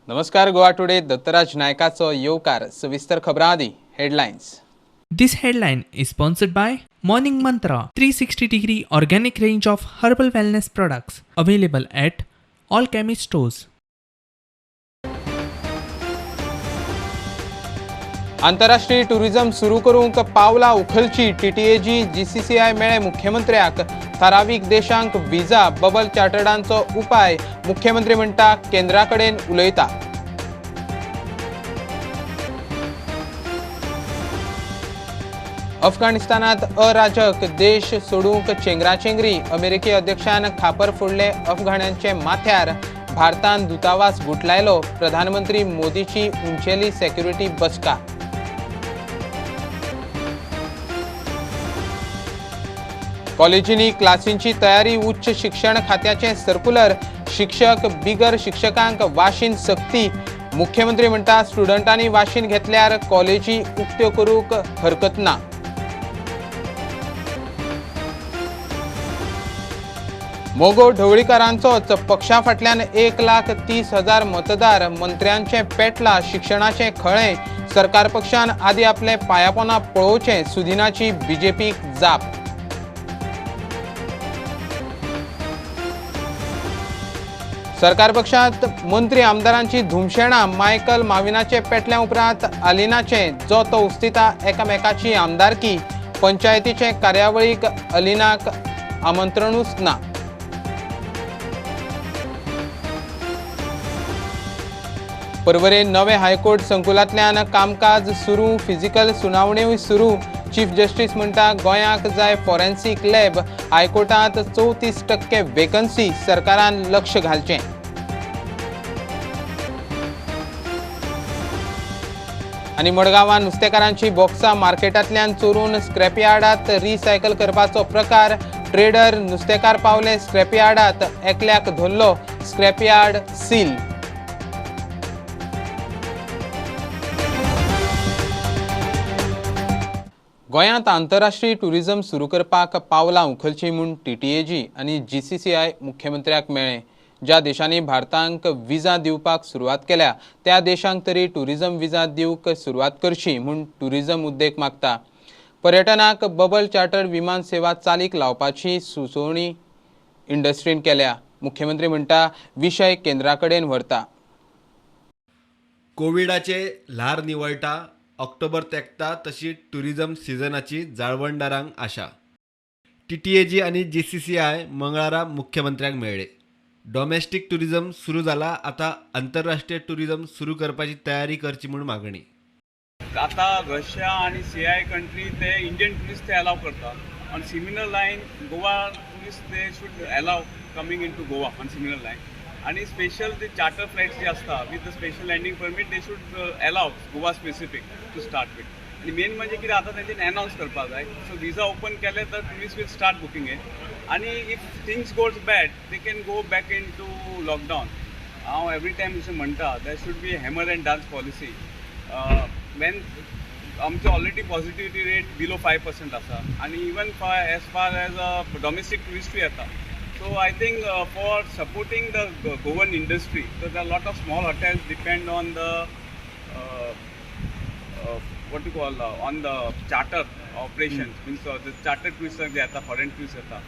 नमस्कार, गोवा टुडे दत्तराज नायकाचो येवकार. सविस्तर खबरां आदी headlines. This headline is sponsored by Morning Mantra 360 degree organic range of herbal wellness products available at all chemist stores. आंतरराष्ट्रीय टुरिझम सुरू करूंक पावलां उखलची टीटीएजी जीसीसीआय मेळ्ळे मुख्यमंत्र्याक. थारावीक देशांक व्हिसा बबल चार्टर्डांचो उपाय, मुख्यमंत्री म्हणटा केंद्रा कडेन उलयता. अफगाणिस्तानात अराजक, देश सोडूंक चेंगराचेंगरी. अमेरिकी अध्यक्षान खापर फोडले अफगाण्यांचे माथ्यार. भारतान दूतावास गुटलायलो. प्रधानमंत्री मोदीची उंचेली सेक्युरिटी बसका. कॉलेजींनी क्लासींची तयारी, उच्च शिक्षण खात्याचें सर्कुलर. शिक्षक बिगर शिक्षकांक वाशीन सक्ती. मुख्यमंत्री म्हणटा स्टुडंटांनी वाशीन घेतल्यार कॉलेजी उक्त्यो करूंक हरकत ना. मोगो ढवळीकारांचोच पक्षा फाटल्यान 1,30,000 मतदार. मंत्र्यांचें पेटला शिक्षणाचें खळें. सरकार पक्षान आदी आपले पांयापोना पळोवचें, सुदिनाची बीजेपीक जाप. सरकार पक्षांत मंत्री आमदारांची धुमशेणां. मायकल माविनाचे पेटल्या उपरांत अलिनाचे जो तो उस्तिता एकामेकाची आमदारकी. पंचायतीचे कार्यावळीक अलिनाक आमंत्रणूच ना. परवरे नवे हायकोर्ट संकुलांतल्यान कामकाज सुरू, फिजिकल सुनावण्योय सुरू. चीफ जस्टीस म्हणटा गोंयाक जाय फॉरेन्सीक लॅब. हायकोर्टांत 34% वेकन्सी, सरकारान लक्ष घालचें. आनी मडगांवां नुस्तेकारांची बॉक्सां मार्केटांतल्यान चोरून स्क्रॅपयार्डांत रिसायकल करपाचो प्रकार. ट्रेडर नुस्तेकार पावले स्क्रॅपयार्डांत, एकल्याक धरलो, स्क्रॅपयार्ड सील. गोंयांत आंतरराष्ट्रीय टुरिझम सुरू करपाक पावलां उखलचीं म्हूण टीटीएजी आनी जीसीसीआय मुख्यमंत्र्याक मेळ्ळें. ज्या देशांनी भारताक विजा दिवपाक सुरवात केल्या त्या देशांक तरी टुरिझम विजा दिवंक सुरवात करची म्हूण टुरिझम उद्देग मागता. पर्यटनाक बबल चार्टर्ड विमान सेवा चालीक लावपाची सुचोवणी इंडस्ट्रीन केल्या. मुख्यमंत्री म्हणटा विशय केंद्रा कडेन व्हरता. कोविडाचे ल्हार निवळटा, ऑक्टोबर तेंकता तशी टुरिझम सिजनाची जाळवणदारांक आशा. टीटीएजी आनी जीसीसीआय मंगळारा मुख्यमंत्र्यांक मेळ्ळे. डॉमेस्टीक टुरिझम सुरू जाला, आतां आंतरराष्ट्रीय टुरिझम सुरू करपाची तयारी करची म्हूण मागणी. आता रशिया आणि सीआयआय कंट्री ते इंडियन टुरिस्ट ते अलाव करता. On similar line, Goa tourist they should allow coming into Goa on similar line. आणि स्पेशल ते चार्टर फ्लायट्स जे आसता with the special landing permit, they should allow Goa specific to start with. आणि main म्हणजे कितें, आतां तेंच्यांनी अनावन्स करपाक जाय. सो विजा ओपन केले तर tourist will start booking it. आणि if things goes bad, they can go back into lockdown. हांव एवरी टायम जशें म्हणटा, there should be hammer and dance policy. When आमचे already positivity rate below 5% आसा आनी even far as far as domestic ट्युरिस्टूय येता. So I think for supporting the Goan industry, so the lot of small hotels depend on the what you call on the charter operations, means the charter tourist जे येता, foreign tourist येता.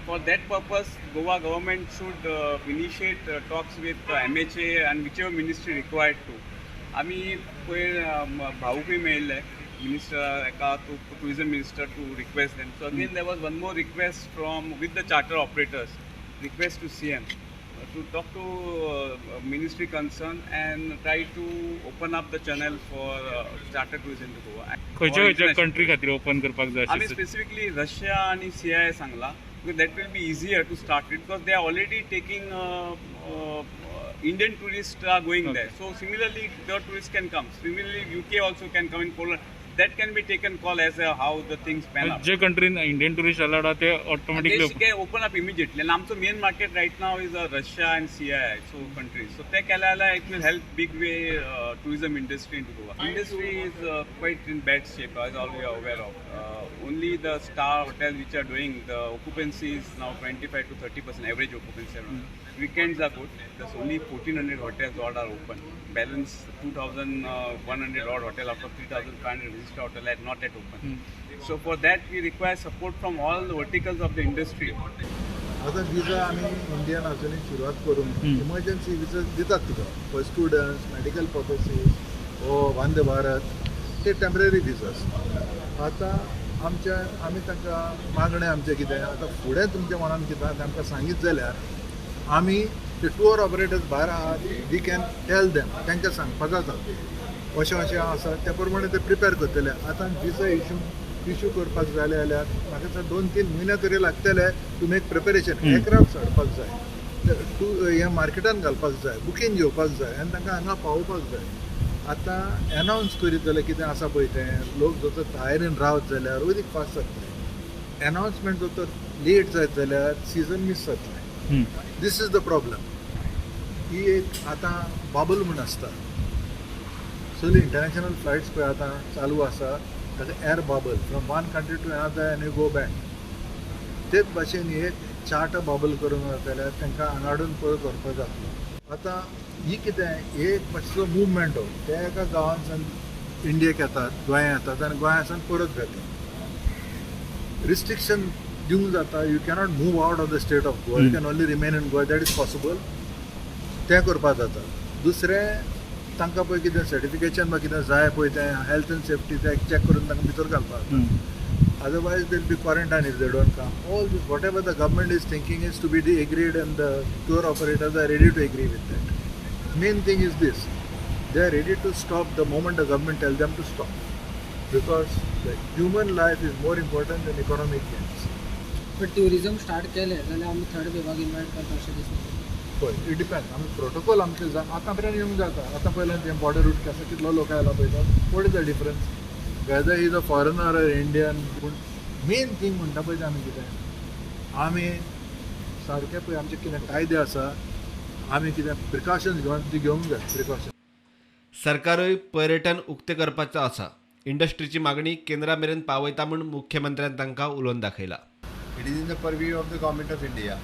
For that purpose, Goa government should initiate talks with MHA and whichever ministry required to. आमी पयर भाऊकूय मेळिल्ले minister एका to tourism minister to request them. So again there was one more request from with the charter operators, request to CM to talk to ministry concerned and try to open up the channel for charter tourism to Goa. खंयच्या खंयच्या country खातीर open करपाक जाय आमी अशें? Specifically Russia आनी CII सांगला, because that will be easier to start with, because they are already taking, Indian tourists are going there. So similarly, the tourists can come. Similarly, UK also can come in, Poland. That can be taken call as a how the things pan up. जे कंट्रीन Indian tourist allowed आहा ते automatically They can open up immediately. And आमचो main market right now is Russia and CII, so countries. So ते केल्या जाल्यार it will help big way tourism industry into Goa. Industry is quite in bad shape, as all we are aware of. Only the star hotels which are doing, the occupancy is now 25 to 30% average occupancy. Weekends are good. There's only 1400 hotels odd are open. Balance 2100 odd hotel out of 3500 registered hotel are not yet open. So for that we require support from all the verticals of the industry. आतां visa आमी Indian अजुनूय सुरवात करूंक emergency visa दितात तुका for students, medical पर्पसीस वो वंदे भारत, ते temporary विजास. आतां आमच्या आमी तांकां मागणें आमचें कितें, आतां फुडें तुमच्या मनान कितें आहा तें आमकां सांगीत जाल्यार आमी ते टूर ऑपरेटर्स भायर आहात, we can tell them, तांकां सांगपा जाता अशें अशें आसा, त्या प्रमाणे ते प्रिपेर करतले. आतां विजा इशू करपाक जाले जाल्यार म्हाका दिसता 2-3 म्हयने तरी लागतले टू मेक प्रिपेरेशन. एअरक्राफ्ट हाडपाक जाय, टू हें मार्केटान घालपाक जाय, बुकींग घेवपाक जाय आनी तांकां हांगा पावोवपाक जाय. आतां एनावन्स करीत जाल्यार कितें आसा पळय तें लोक जर तर तयारेन रावत जाल्यार अदीक फास्ट जातलें. एनावन्समेंट जर तर लेट जायत जाल्यार सिजन मीस जातलें. This is the problem. ही एक आतां बाबल म्हूण आसता, सगळी इंटरनॅशनल फ्लायट्स पळय आतां चालू आसा, ताका air bubble from one country to another and you go back. तेच भाशेन एक चार्टर बाबल करूंक जाल्यार तांकां हांगा हाडून परत व्हरपाक जातलो. आतां ही कितें एक मातसो मुवमेंट हो, ते एका गांवांतल्यान इंडियेक येतात, गोंया येतात आनी गोंयासान परत वेतात. रिस्ट्रिक्शन दिवंक जाता, you cannot move out of the state of Goa, you can only remain in Goa, that is possible, तें करपाक जाता. दुसरें तांकां पळय कितें सर्टिफिकेशन वा कितें जाय पळय तें हेल्थ एंड सेफ्टी तें चॅक करून तांकां भितर घालपाक जाता. Otherwise they will be quarantine if they don't come. All this whatever the government is thinking is to be agreed and the tour operators are ready to agree with that. Main thing is this, they are ready to stop the moment the government tell them to stop, because the human life is more important than economic gains. But tourism start केलें जाल्यार आमी third वेवाक invite करता अशें दिसता. पळय it depend, आमी protocol आमचे आतां पर्यंत येवंक जाता. आतां पयल्यान तें बॉर्डर रूट आसा, कितलो लोक आयला पळयता, what is the difference whether is a foreigner or Indian. पूण मेन थींग म्हणटा पळय तें आमी कितें, आमी सारकें पळय आमचे कितें कायदे आसा, आमी कितें प्रिकॉशन्स घेवन ती घेवंक जाय प्रिकॉशन. सरकारूय पर्यटन उक्तें करपाचो आसा. इंडस्ट्रीची मागणी केंद्रा मेरेन पावयता म्हूण मुख्यमंत्र्यान तांकां उलोवन दाखयला. It is in the purview of the government of India.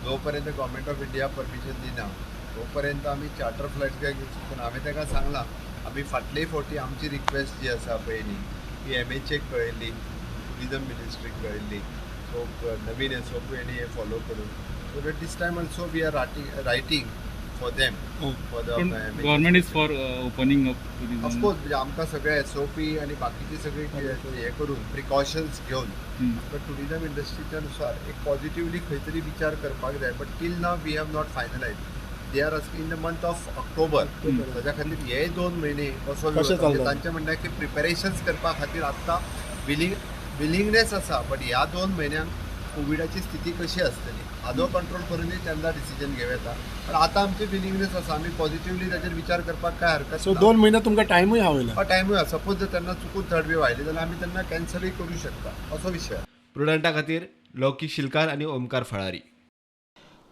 जोपर्यंत गव्हर्मेंट ऑफ इंडिया परमिशन दिना तोपर्यंत आमी चार्टर फ्लायट्स काय घेवंक शकना. हांवें ताका सांगलां, आमी फाटले फावटी आमची रिक्वेस्ट जी आसा पळय न्ही ती एमएचएक कळयल्ली, टुरिजम मिनिस्ट्रीक कळयल्ली, सो नवीन एस ओ पी आनी हे फॉलो करून, so that this time also we are writing for them for the government is for opening up tourism. Of course, म्हणजे आमकां सगळे एस ओ पी आनी बाकीचे सगळे हे करून प्रिकॉशन्स घेवन बट टुरिजम इंडस्ट्रीच्या नुसार एक पॉझिटिवली खंय तरी विचार करपाक जाय. But till now we have not finalise. They are asking in the month of October. ताच्या खातीर हे 2 म्हयने कसो तांचें म्हणणें की प्रिपेरेशन्स करपा खातीर आत्तां विलिंगनेस आसा, बट ह्या 2 म्हयन्यांक कोविडाची स्थिती कशी आसतली हाजो कंट्रोल करूनय तेन्ना डिसिजन घेवं येता. पण आतां आमची विलिंगनेस आसा, आमी पॉझिटिवली ताचेर विचार करपाक काय हरकत. सो 2 म्हयने तुमकां टायमूय आहा वयल्यान, टायमूय आहा. सपोज जर तेन्ना चुकून थर्ड वेव आयली जाल्यार आमी तेन्ना कॅन्सलूय करूं शकता, असो विशय. प्रुडंटा खातीर लौकीक शिलकार आनी ओमकार फळारी.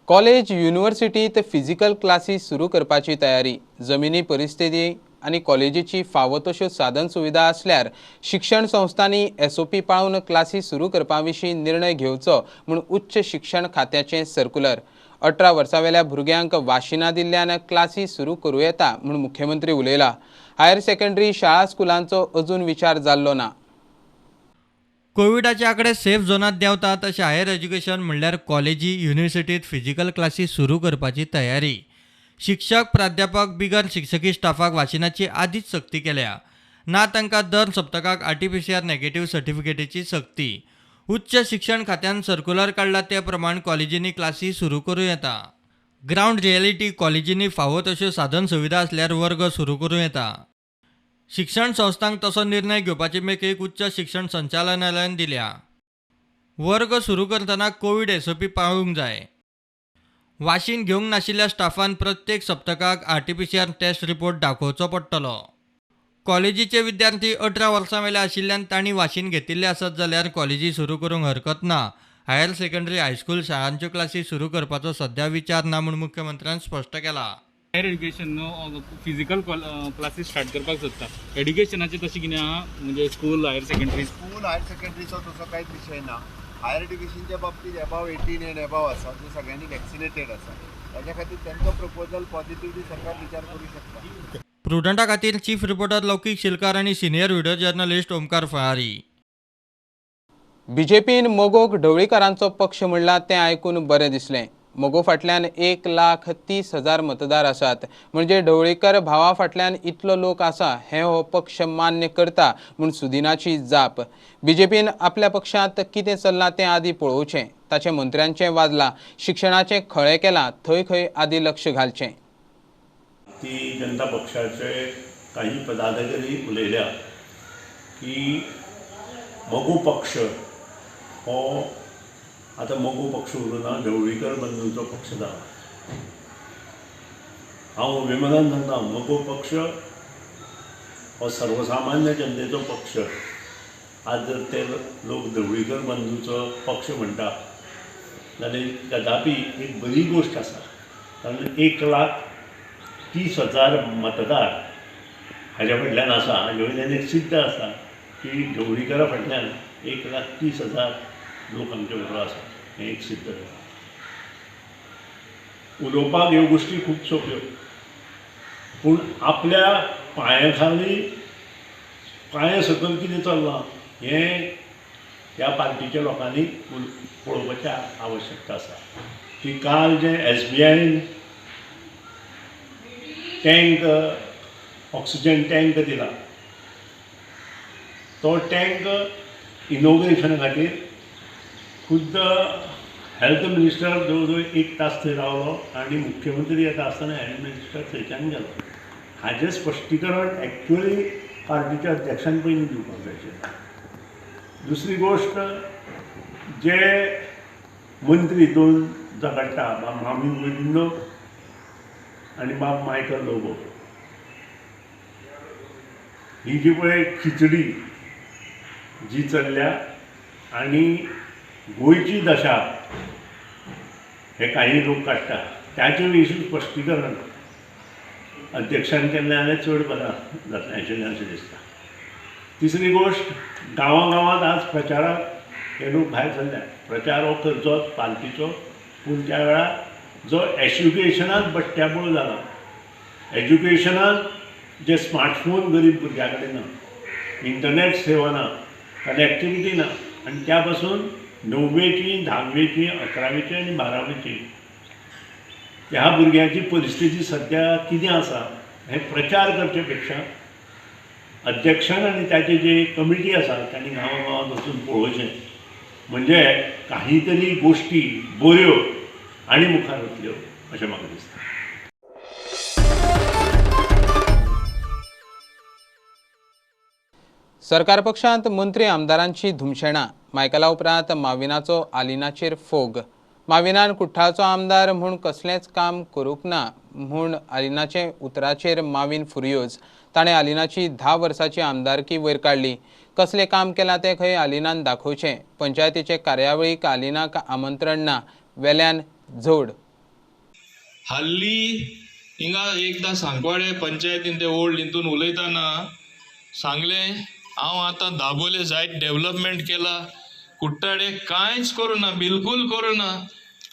कॉलेज युनिव्हर्सिटीत फिजिकल क्लासीस सुरू करपाची तयारी. जमिनी परिस्थिती आनी कॉलेजीची फावो तश्यो साधन सुविधा आसल्यार शिक्षण संस्थांनी एसओपी पाळून क्लासी सुरू करपा विशीं निर्णय घेवचो म्हूण उच्च शिक्षण खात्याचें सर्कुलर. 18 वर्सां वेल्या भुरग्यांक वाशिनां दिल्ल्यान क्लासी सुरू करूं येता म्हूण मुख्यमंत्री उलयला. हायर सेकंडरी शाळा स्कुलांचो अजून विचार जाल्लो ना. कोविडाचे आंकडे सेफ झोनात देंवतात तशें हायर एज्युकेशन म्हणल्यार कॉलेजी युनिव्हर्सिटीत फिजिकल क्लासी सुरू करपाची तयारी. शिक्षक प्राध्यापक बिगर शिक्षकी स्टाफाक वाशिनाची आदींच सक्ती केल्या ना, तांकां दर सप्तकाक आरटीपीसीआर नेगेटिव्ह सर्टिफिकेटीची सक्ती. उच्च शिक्षण खात्यान सर्कुलर काडला ते प्रमाण कॉलेजींनी क्लासी सुरू करूं येता. ग्रावंड रियलिटी कॉलेजींनी फावो तश्यो साधन सुविधा आसल्यार वर्ग सुरू करूं येता. शिक्षण संस्थांक तसो निर्णय घेवपाची मेकळीक उच्च शिक्षण संचालनालयान दिल्या. वर्ग सुरू करतना कोवीड एसओपी पाळूंक जाय. वाशीन घेवंक नाशिल्ल्या स्टाफान प्रत्येक सप्तकाक आरटीपीसीआर टेस्ट रिपोर्ट दाखोवचो पडटलो. कॉलेजीचे विद्यार्थी 18 वर्सां वयले आशिल्ल्यान तांणी वाशीन घेतिल्लें आसत जाल्यार कॉलेजी सुरू करूंक हरकत ना. हायर सेकंडरी हायस्कूल शाळांच्यो क्लासी सुरू करपाचो सध्या विचार ना म्हूण मुख्यमंत्र्यान स्पश्ट केला. Higher education न्हू फिजिकल क्लासीस स्टार्ट करपाक सोदता. एड्युकेशनाचें तशें कितें आहा, म्हणजे school, higher secondary? School, higher सेकंडरीचो तसो कांयच विशय ना. हायर एड्युकेशनच्या बाबतीत एबाव 18 एंड एबाव आसा, जे सगळ्यांनी वॅक्सिनेटेड आसा, ताच्या खातीर तांचो प्रपोजल पॉझिटिवली सरकार विचार करूं शकता. प्रुडंटा खातीर चीफ रिपोर्टर लौकीक शिलकार आनी senior video journalist Omkar Falari. बीजेपीन मगोक ढवळीकारांचो पक्ष म्हणला तें आयकून बरें दिसलें. मगो फाटल्यान 1,30,000 मतदार आसात, म्हणजे ढवळीकर भावा फाटल्यान इतलो लोक आसा हें हो पक्ष मान्य करता म्हूण सुदिनाची जाप. बीजेपीन आपल्या पक्षांत कितें चल्लां तें आदी पळोवचें. ताचें मंत्र्यांचें वाजलां, शिक्षणाचें खळें केलां थंय खंय आदी लक्ष घालचें. भारतीय जनता पक्षाचे काही पदाधिकारी उलयल्या की मगो पक्ष हो आतां मगो पक्ष उरूं ना, ढवळीकर बंधूचो पक्ष जाला. हांव अभिमानान सांगता, मगो पक्ष हो सर्वसामान्य जनतेचो पक्ष. आज जर ते लोक ढवळीकर बंधूचो पक्ष म्हणटा जाल्यार कदापी एक बरी गोश्ट आसा, कारण 1,30,000 मतदार हाज्या फाटल्यान आसा. हाजे वयल्यान एक सिद्ध आसा की ढवळीकरा फाटल्यान 1,30,000 लोक आमचे बरोबर आसा, हें एक सिद्ध जाता. उलोवपाक ह्यो गोश्टी खूब सोंप्यो, पूण आपल्या पांया खाली पांया सकयल कितें चल्लां हें ह्या पार्टीच्या लोकांनी पळोवपाची आवश्यकता आसा. की काल जें SBIन टँक, ऑक्सिजन टँक दिला, तो टँक इनॉग्रेशना खातीर खुद्द हेल्थ मिनिस्टर जवळ जवळ 1 तास थंय रावलो आनी मुख्यमंत्री येता आसतना हेल्थ मिनिस्टर थंयच्यान गेलो. हाजें स्पश्टीकरण एक्चुअली पार्टीच्या अध्यक्षान पयलीं दिवपाक जाय आशिल्लें. दुसरी गोश्ट, जे मंत्री दोन झगडटा, बाब मामी गोविंदो आनी बाब मायकल लोबो, ही जी पळय खिचडी जी चल्ल्या आनी गोंयची दशा हे काही लोक काडटा, ताचे विशीं स्पश्टीकरण अध्यक्षान केल्लें जाल्यार चड बरें जातलें आशिल्लें अशें दिसता. तिसरी गोश्ट, गांवां गांवांत आज प्रचाराक हे लोक भायर सरल्यात. प्रचार हो करचोच पार्टीचो, पूण त्या वेळार जो एज्युकेशनांत बट्ट्याबोळ जाला, एज्युकेशनांत जे स्मार्टफोन गरीब भुरग्यां कडेन ना, इंटरनेट सेवा ना, कनेक्टिविटी ना, आनी त्या पासून 9वेची, 10वेची, 11वेची आनी 12वेची ह्या भुरग्यांची परिस्थिती सद्या कितें आसा हें प्रचार करचे पेक्षा अध्यक्षान आनी ताची जी कमिटी आसा तांणी गांवां गांवांत वचून पळोवचें, म्हणजे काही तरी गोश्टी बऱ्यो आनी मुखार वतल्यो अशें म्हाका दिसता. सरकार पक्षांत मंत्री आमदारांची धुमशेणां. मायकला उपरांत माविनाचो आलिनाचेर फोग. माविनान कुठ्ठाळचो आमदार म्हूण कसलेंच काम करूंक ना म्हूण आलिनाचे उतराचेर माविन फुर्योज. ताणें आलिनाची 10 वर्सांची आमदारकी वयर काडली. कसलें काम केलां तें खंय आलिनान दाखोवचें. पंचायतीचे कार्यावळीक आलिनाक आमंत्रण ना, वेल्यान जोड. हाल्ली हिंगा एकदां सांकवाळे पंचायतीन ते ओल्ड हितून उलयतना सांगलें, हांव आतां दाबोले जायत डेवलपमेंट केला, कुट्टाळे कांयच करूं ना, बिलकूल करूं ना.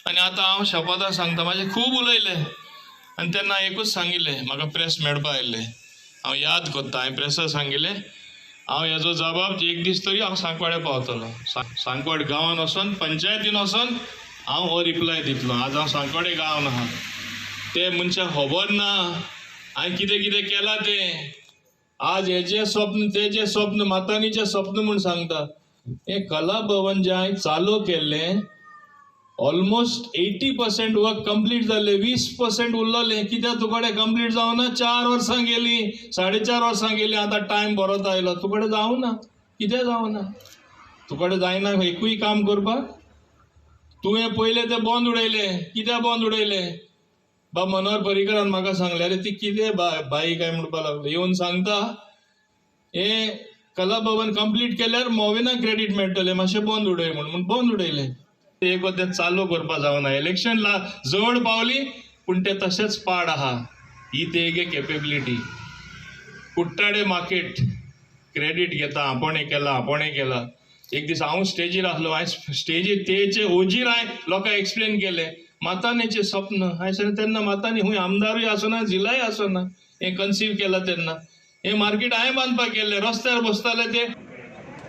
आनी आतां हांव शपथां सांगता, म्हाजें खूब उलयलें आनी तेन्ना एकूच सांगिल्लें, म्हाका प्रेस मेळपा आयिल्लें, हांव याद करता, हांवें प्रेसा सांगिल्लें, हांव हेजो जबाब एक दीस तरी हांव सांकवाळे पावतलो. सांकवाड गांवान वचोन, पंचायतीन वचोन हांव हो रिप्लाय दितलो. आज हांव सांकवाडे गांवान आहा, ते मनशाक खबर ना हांवें कितें कितें केलां तें. आज हेजें स्वप्न तेजें स्वप्न मातानीचें स्वप्न म्हूण सांगता. हें कला भवन जें हांवें चालू केल्लें, ऑलमोस्ट 80% वर्क कंप्लीट जाल्लें, 20% उरलोलें. कित्याक तुकडे कंप्लीट जावना? 4 वर्सां गेलीं, 4.5 वर्सां गेलीं, आतां टायम बरोच आयलो, तुकडे जावना. कित्याक जावना? तुकडे जायना एकूय काम करपाक. तुवें पयलें तें बंद उडयलें. कित्याक बंद उडयलें? बाब मनोहर पर्रीकरान म्हाका सांगलें, अरे ती कितें बाई काय म्हणपाक लागली, येवन सांगता हें कला भवन कंप्लीट केल्यार मोविनाक क्रेडीट मेळटलें, मातशें बंद उडय म्हूण बंद उडयलें. एक तें चालू करपा जावना. इलेक्शन जवळ पावली पूण तें तशेंच पाड आहा. ही तेगे कॅपेबिलिटी. कुट्टाळे मार्केट क्रेडीट घेता, आपोणें केलां, आपोणें केलां. एक दीस हांव स्टेजीर आसलो, हांवें स्टेजीर तेचे ओजीर हांवें लोकांक एक्सप्लेन केलें मातान्याचें सप्न. हांवें सांगलें तेन्ना मातानी खूंय आमदारूय आसना, जिलाय आसना, हें कन्सीव केलां तेन्ना. हें मार्केट हांवें बांदपाक गेल्लें, रस्त्यार बसताले ते.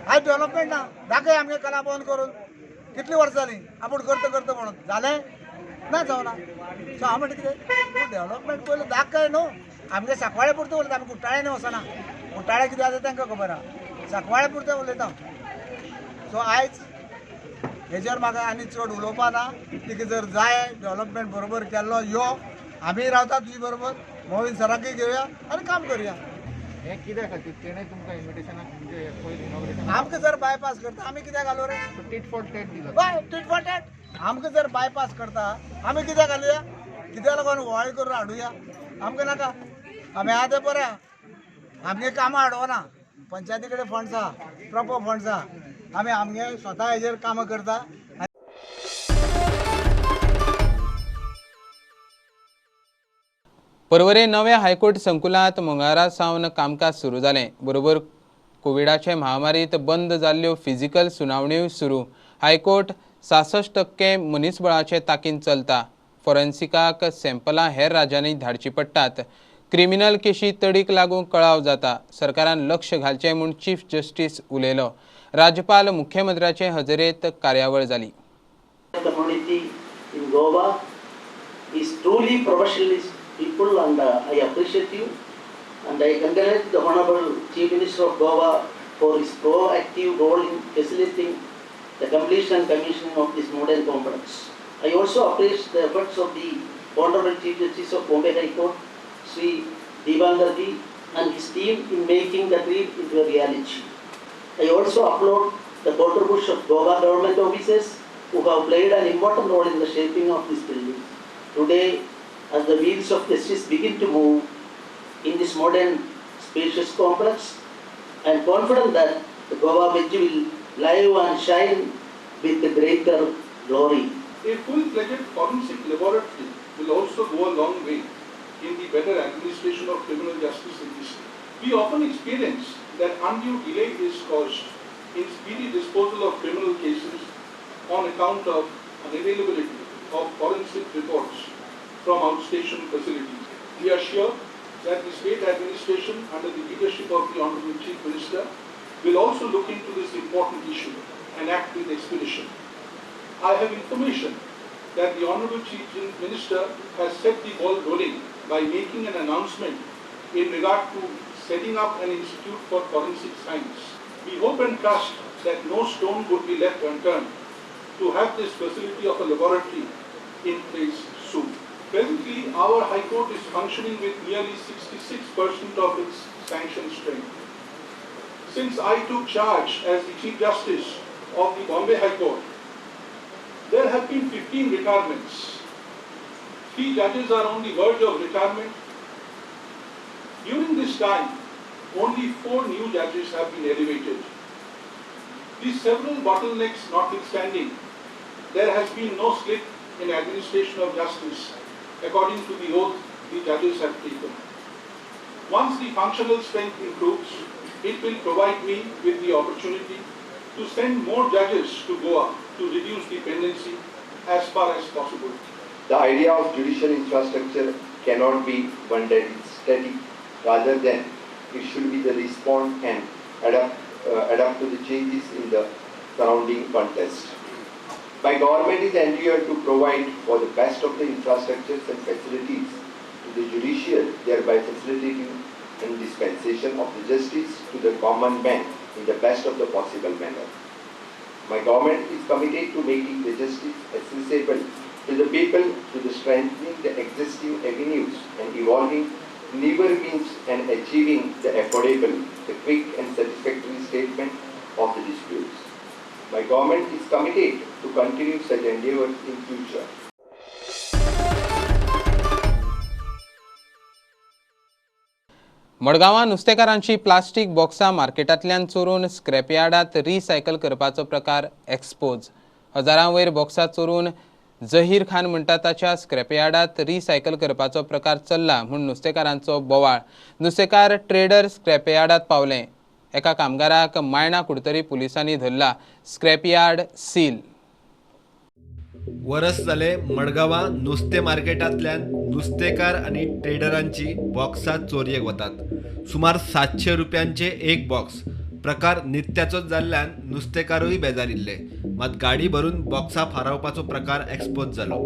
आयज डेव्हलपमेंट ना, दाखय आमगे कला बंद करून कितली वर्सां जालीं आपूण करता करता म्हणून जालें ना, जावना. सो हांव म्हणटा कितें, तूं डेव्हलपमेंट पयलीं दाखय न्हू. आमगे सांकवाळे पुरतें उलयता, आमी कुट्टाळे वचना. कुट्टाळे कितें आसा तांकां खबर आहा, सांकवाळे पुरतें उलयता. सो आयज हेजेर म्हाका आनी चड उलोवपा ना. तिका जर जाय डेव्हलपमेंट बरोबर केल्लो यो, आमी रावता तुजे बरोबर, मोविन सराकय घेवया आनी काम करुया. हें कित्या खातीर तेणें तुमकां इन्विटेशनाक म्हणजे पयलीं इनॉग्रेशन आमकां जर बायपास करता आमी कित्याक घालू रे? टीट फॉर टॅट दिला. हय, टीट फॉर टॅट. आमकां जर बायपास करता आमी कित्याक घालुया? कित्याक लागून गोवाळी करून हाडुया? आमकां नाका, आमी आहा तें बरें. आमगे कामां हाडवना, पंचायती कडेन फंड्स आहा, प्रोपर फंड्स आहा, आमी आमगे स्वता हेजेर कामां करता. पर्वरे नव्या हायकोर्ट संकुलांत मंगळारा सावन कामकाज सुरू जालें. बरोबर कोविडाचे महामारीत बंद जाल्ल्यो फिजिकल सुनावण्योय सुरू. हायकोर्ट 66% मनीसबळाचे ताकीन चलता. फॉरेन्सिकाक सॅम्पलां हेर राज्यांनी धाडचीं पडटात. क्रिमिनल केशी तडीक लागूंक कळाव जाता. सरकारान लक्ष घालचें म्हूण चीफ जस्टीस उलयलो. राज्यपाल मुख्यमंत्र्याचे हजेरेंत कार्यावळ जाली. Community in Goa is truly professionalist people, and I appreciate you, and I congratulate the Honorable Chief Minister of Goa for his proactive role in facilitating the completion and commissioning of this modern complex. I also appreciate the efforts of the Honorable Chief Justice of Bombay High Court, Sri Dipankar ji, and his team in making the dream into a reality. I also applaud the contribution of Goa government officers who have played an important role in the shaping of this building. Today, as the wheels of justice begin to move in this modern spacious complex, I am confident that the Goa Bench will live and shine with the greater glory. A full-fledged forensic laboratory will also go a long way in the better administration of criminal justice in this state. We often experience that undue delay is caused in speedy disposal of criminal cases on account of unavailability of forensic reports from outstation facilities. We are sure that the state administration under the leadership of the Honorable Chief Minister will also look into this important issue and act with expedition. I have information that the Honorable Chief Minister has set the ball rolling by making an announcement in regard to setting up an institute for forensic science. We hope and trust that no stone would be left unturned to have this facility of a laboratory in place soon. Presently, our High Court is functioning with nearly 66% of its sanctioned strength. Since I took charge as the Chief Justice of the Bombay High Court, there have been 15 retirements. 3 judges are on the verge of retirement. During this time, only 4 new judges have been elevated. These several bottlenecks notwithstanding, there has been no slip in administration of justice according to the oath the judges have taken. Once the functional strength improves, it will provide me with the opportunity to send more judges to Goa to reduce dependency as far as possible. The idea of judicial infrastructure cannot be one that is static, rather than it should be the response and adapt to the changes in the surrounding context. My government is endeavored to provide for the best of the infrastructures and facilities to the judicial, thereby facilitating and dispensation of the justice to the common man in the best of the possible manner. My government is committed to making the justice accessible to the people through the strengthening the existing avenues and evolving newer means and achieving the affordable, the quick and satisfactory statement of the disputes. My government is committed to continue such endeavors in future. मडगांवां नुस्तेकारांची plastic बॉक्सां मार्केटांतल्यान चोरून स्क्रॅपयार्डांत recycle करपाचो प्रकार expose. हजारां वयर बॉक्सां चोरून जहीर खान म्हणटा ताच्या स्क्रॅपयार्डात रिसायकल करपाचो प्रकार चल्ला म्हूण नुस्तेकारांचो बोवाळ. नुस्तेकार ट्रेडर स्क्रॅपयार्डात पावले. एका कामगाराक मायणा कुडतरी पुलिसांनी धरला. Scrapyard seal. वरस जाले मडगांवां नुस्तें मार्केटांतल्यान नुस्तेकार आनी ट्रेडरांची बॉक्सां चोरयेक वतात. सुमार 700 रुपयांचे एक बॉक्स. प्रकार नित्याचोच जाल्ल्यान नुस्तेकारूय बेजारिल्ले. मात गाडी भरून बॉक्सां फारावपाचो प्रकार एक्सपोज जालो.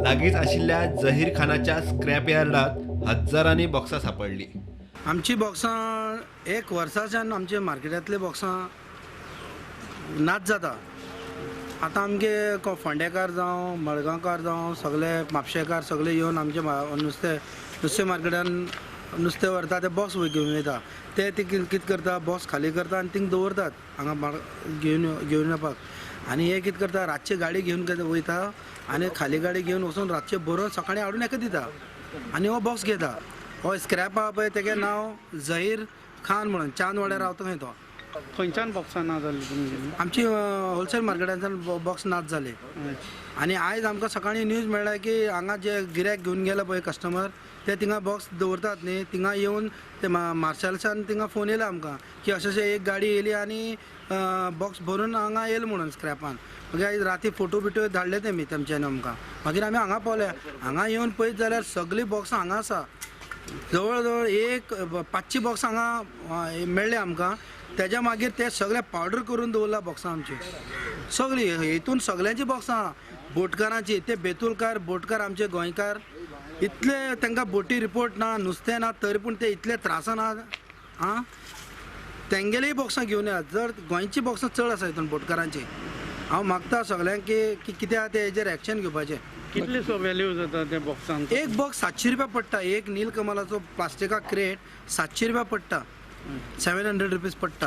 लागींच आशिल्ल्या जहीर खानाच्या स्क्रॅप यार्डांत हजारांनी बॉक्सां सांपडली. आमची बॉक्सां एक वर्साच्यान आमचे मार्केटांतले बॉक्सां नाच जाता. आतां आमगे फोंडेकार जावं मडगांवकार जावं सगळे म्हापशेकार सगळे येवन आमचे नुस्तें मार्केटान नुस्तें व्हरता, ते बॉक्स घेवन वयता. ते कितें करता, बॉक्स खाली करता आनी थिंग दवरतात हांगा घेवन येवपाक. आनी हे कितें करता, रातची गाडी घेवन वयता आनी खाली गाडी घेवन वचून रातचे बरोवन सकाळीं हाडून एका दिता आनी हो बॉक्स घेता. हो स्क्रॅप आहा पळय, तेगे नांव जहीर खान म्हणून, चांदवाड्यार रावता खंय तो. खंयच्यान बॉक्सां ना जाली तुमगेली? आमची होलसेल मार्केटांतल्यान बॉक्स नाच जाले. आनी आयज आमकां सकाळीं न्यूज मेळ्ळा की हांगा जे गिऱ्याक घेवन गेले पळय कस्टमर, ते थिंगा बॉक्स दवरतात न्ही, थिंगा येवन ते मार्शलच्यान थिंगा फोन येयला आमकां की अशें अशें एक गाडी येयली आनी बॉक्स भरून हांगा येयले म्हणून स्क्रॅपान. मागीर आयज राती फोटो बिटो धाडले तेमी तेमच्यानी आमकां. मागीर आमी हांगा पावले. हांगा येवन पळयत जाल्यार सगळीं बॉक्सां हांगा आसा. जवळ जवळ एक 500 बॉक्स हांगा मेळ्ळे आमकां. तेज्या मागीर ते सगळे पावडर करून दवरला बॉक्सां आमची सगळीं. हितून सगळ्यांची बॉक्सां बोटकारांची, ते बेतुलकार बोटकार आमचे गोंयकार इतले तांकां बोटी रिपोर्ट ना, नुस्तें ना, तरी पूण ते इतले त्रासान आं तेंगेलीय बॉक्सां घेवन येयात. जर गोंयची बॉक्सां चड आसा हितून बोटकारांची. हांव मागता सगळ्यांक की कितें आहा ते हेजेर एक्शन घेवपाचें. कितले सो वेल्यू जाता त्या बॉक्सांक? एक बॉक्स 700 रुपया पडटा. एक नीलकमलाचो प्लास्टिका क्रेट 700 रुपया पडटा, 700 रुपीज पडटा.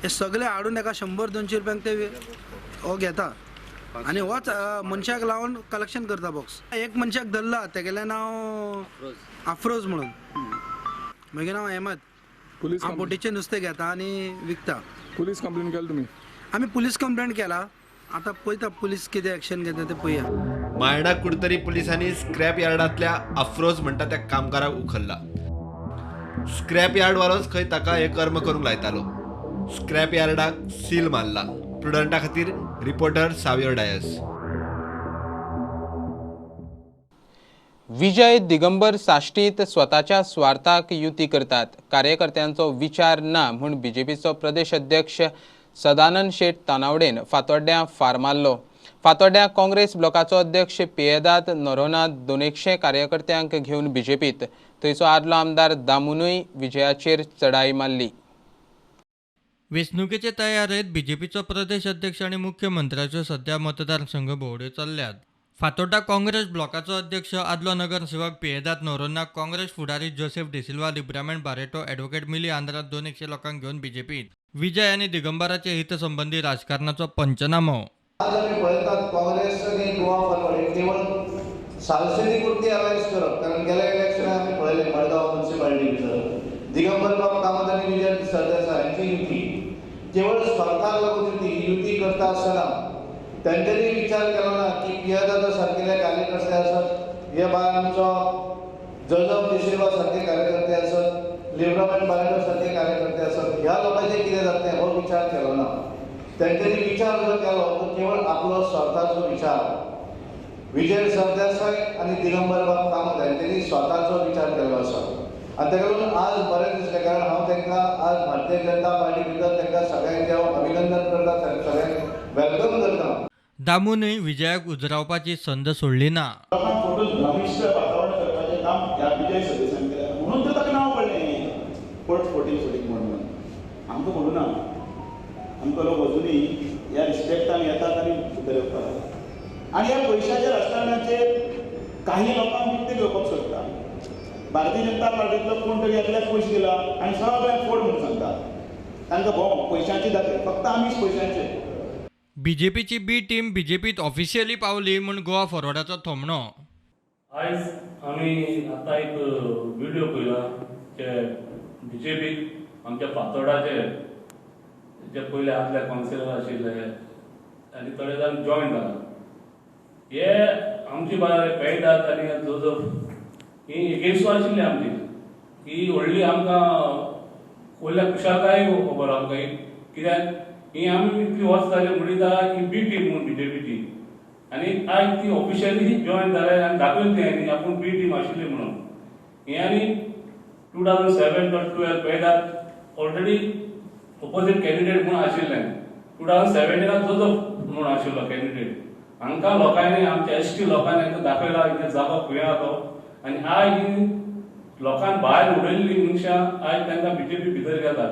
हे सगळे हाडून एका 100-200 रुपयांक ते हो घेता आनी होच मनशाक लावन कलेक्शन करता बॉक्स. एक मनशाक धरला, तेगेलें नांव अफरोज म्हणून, मागीर नांव अहमद. हांव बोटीचें नुस्तें घेता आनी विकता. पुलीस कंप्लेन केली तुमी? आमी पुलीस कंप्लेन केला. आतां पळयता पुलीस कितें एक्शन घेता तें पळया. मायणा कुडतरी पुलिसांनी स्क्रॅप यार्डांतल्या अफरोज म्हणटा त्या कामगाराक उखल्ला. स्क्रॅप यार्डवालोच खंय ताका हे कर्म करूंक लायतालो. स्क्रॅप यार्डाक सील मारला. प्रुडंटा खातीर रिपोर्टर सावियो डायस. विजय दिगंबर साश्टीत स्वताच्या स्वार्थाक युती करतात, कार्यकर्त्यांचो विचार ना म्हूण बीजेपीचो प्रदेश अध्यक्ष सदानंद शेट तानावडेन फातोड्ड्यां फार मारलो. फातोड्ड्यां काँग्रेस ब्लॉकाचो अध्यक्ष पियेदाद नोरोना 200 कार्यकर्त्यांक घेवन बीजेपीत. थंयचो आदलो आमदार दामूनय विजयाचेर चढाई मारली. वेंचणुकेचे तयारेंत बीजेपीचो प्रदेश अध्यक्ष आनी मुख्यमंत्र्याच्यो सध्या मतदारसंघ भोंवड्यो चल्ल्यात. फातोड्डा काँग्रेस ब्लॉकाचो अध्यक्ष आदलो नगरसेवक पियेदाद नोरोन्हा, काँग्रेस फुडारी जोसेफ डिसिल्वा, लिब्रामेंट बारेटो, एडवोकेट मिली आंद्रा 200 लोकांक घेवन बीजेपीत. विजय आनी दिगंबराचे हितसंबंदी राजकारणाचो पंचनामो. आज आमी पळयतात काँग्रेस आनी गोवा फॉरवर्ड केवळ सालसेनी पुरती अलायन्स करप, कारण गेल्या इलेक्शनाक आमी पळयलें मडगांव म्युनिसिपालिटी भितर दिगंबर बाब कामत आनी विजय सरदेसाय हांची युती केवळ स्वार्थाक लागून युती युती करता आसतना तांच्यांनी विचार केलो ना की पियेदादा सारकेले कार्यकर्ते आसत, हे बाय आमचो जोजफ डिसिल्वा सारके कार्यकर्ते आसत, लिब्रामेंट बारेटो सारके कार्यकर्ते आसत, ह्या लोकांचें कितें जातलें हो विचार केलो ना. तांच्यांनी विचार जर केलो तर केवळ आपलो स्वार्थाचो विचार. विजय सरदेसाय आनी दिगंबर बाब कामत हांच्यांनी स्वताचो विचार केल्लो आसा आनी ताका लागून आज बरें दिसलें, कारण हांव तांकां आज भारतीय जनता पार्टी भितर तांकां सगळ्यांचें हांव अभिनंदन करता, सगळ्यांक welcome करता. दामूनय विजयाक उजरावपाची संद सोडली ना. लोकांक फोटो भ्रमिश्ट वातावरण करपाचें काम ह्या विजय सरदेसायान केलें, म्हणून तर ताका नांव पडलें परत 14 म्हणून. आमकां म्हणूं ना, आमकां लोक अजुनूय ह्या रिस्पेक्टान येतात आनी भितर येवपाक लागतात. आनी ह्या पयशाच्या राजकारणाचेर काही लोकांक विकते घेवपाक सोदता. भारतीय जनता पार्टींतलो कोण तरी एकल्याक पयशे दिला आनी सगळ्यांक फोड म्हणून सांगता. तांकां भोव पयशांची दाखय, फक्त आमीच पयशांचे. बीजेपीची बी टीम बीजेपीत ऑफिशियली पावली म्हूण गोवा फॉरवर्डाचो थोमणो. आयज आमी आतां एक व्हिडियो पळयला जे बीजेपीक आमच्या फातोडाचे जे पयले आदले कावन्सिलर आशिल्ले आनी थोडे जाण जॉयन जाला. हे आमची बारा पेदाद आनी जोजफ ही एगेन्स्टू आशिल्ली आमची. ही व्हडली आमकां व्हडल्या खुशालकाय खबर आमकां, कित्याक ही आमी इतली वर्स जाली म्हणटा ही बी टीम म्हणून बीजेपीची, आनी आयज ती ऑफिशियली जॉयन जाले आनी दाखयली तेणी आपूण बी टीम आशिल्ली म्हणून. हे आनी 2007 or 12 पेदाद ऑलरेडी ओपोजीट कॅन्डिडेट म्हणून आशिल्ले. 2017 जोजफ म्हणून आशिल्लो कॅन्डिडेट. हांकां लोकांनी आमच्या एस टी लोकांनी हांकां दाखयला इतले जागो खंय आहा तो, आनी आयज लोकांक भायर उडयल्ली मनशां आयज तांकां बीजेपी भितर घेता.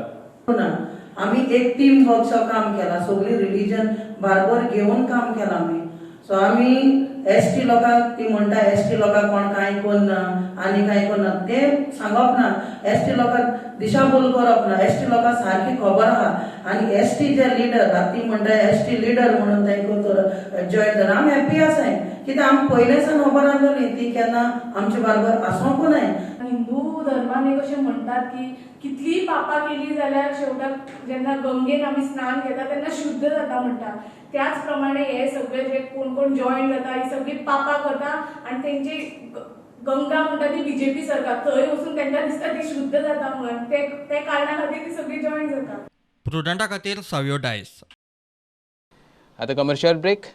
आमी एक टीम वर्कचो काम केला, सगळी रिलीजन बारबर घेवन काम केलां आमी. सो आमी एस टी लोकांक ती म्हणटा एस टी लोकांक कोण कांय करना आनी कांय करना, तें सांगप ना. एस टी लोकांक दिशाभूल करप ना. एस टी लोकांक सारकी खबर आहा. आनी एस टी जे लिडर आतां ती म्हणटा एस टी लिडर म्हणून तांकां तर जॉयन जाला, आमी हॅप्पी आसाय कित्याक आमी पयले सावन खबर आसलेली ती केन्ना आमचे बारबर आसोंकू नाय. हिंदू धर्मान एक अशें म्हणटात की कितलीय पापां केली जाल्यार शेवटाक जेन्ना गंगेन आमी स्नान घेता तेन्ना शुद्ध जाता म्हणटा. त्याच प्रमाणे हे सगळे जे कोण कोण जॉयन जाता ही सगळी पापां करता आनी तेंची गंगा म्हणटा ती बीजेपी सरकार, थंय वचून तांकां दिसता ती शुद्ध जाता म्हणून ते कारणा खातीर ती सगळी जॉयन जाता. प्रुडंटा खातीर सावियो डायस. आतां कमर्शियल ब्रेक,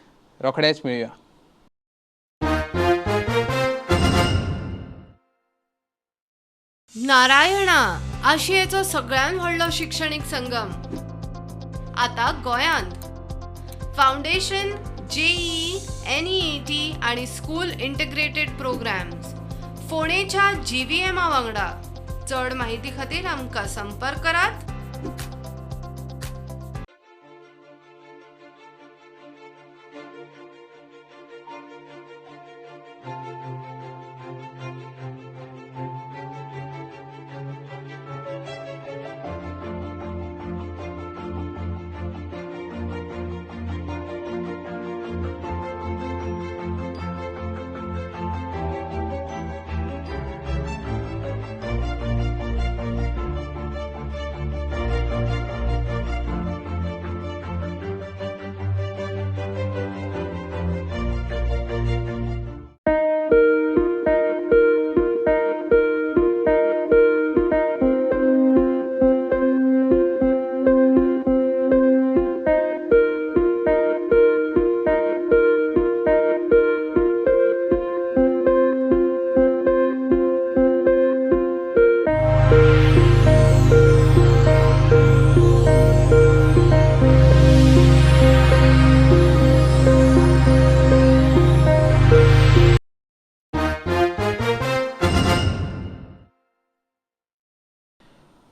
रोखडेच मेळुया. नारायणा आशियेचो सगळ्यात व्हडलो शिक्षणीक संगम आता गोयांत. फाउंडेशन, जेईई, एनईईटी आणि स्कूल इंटिग्रेटेड प्रोग्राम्स फोंडेच्या जीव्हीएमा वांगडा. चड माहिती खातीर आमकां संपर्क करात.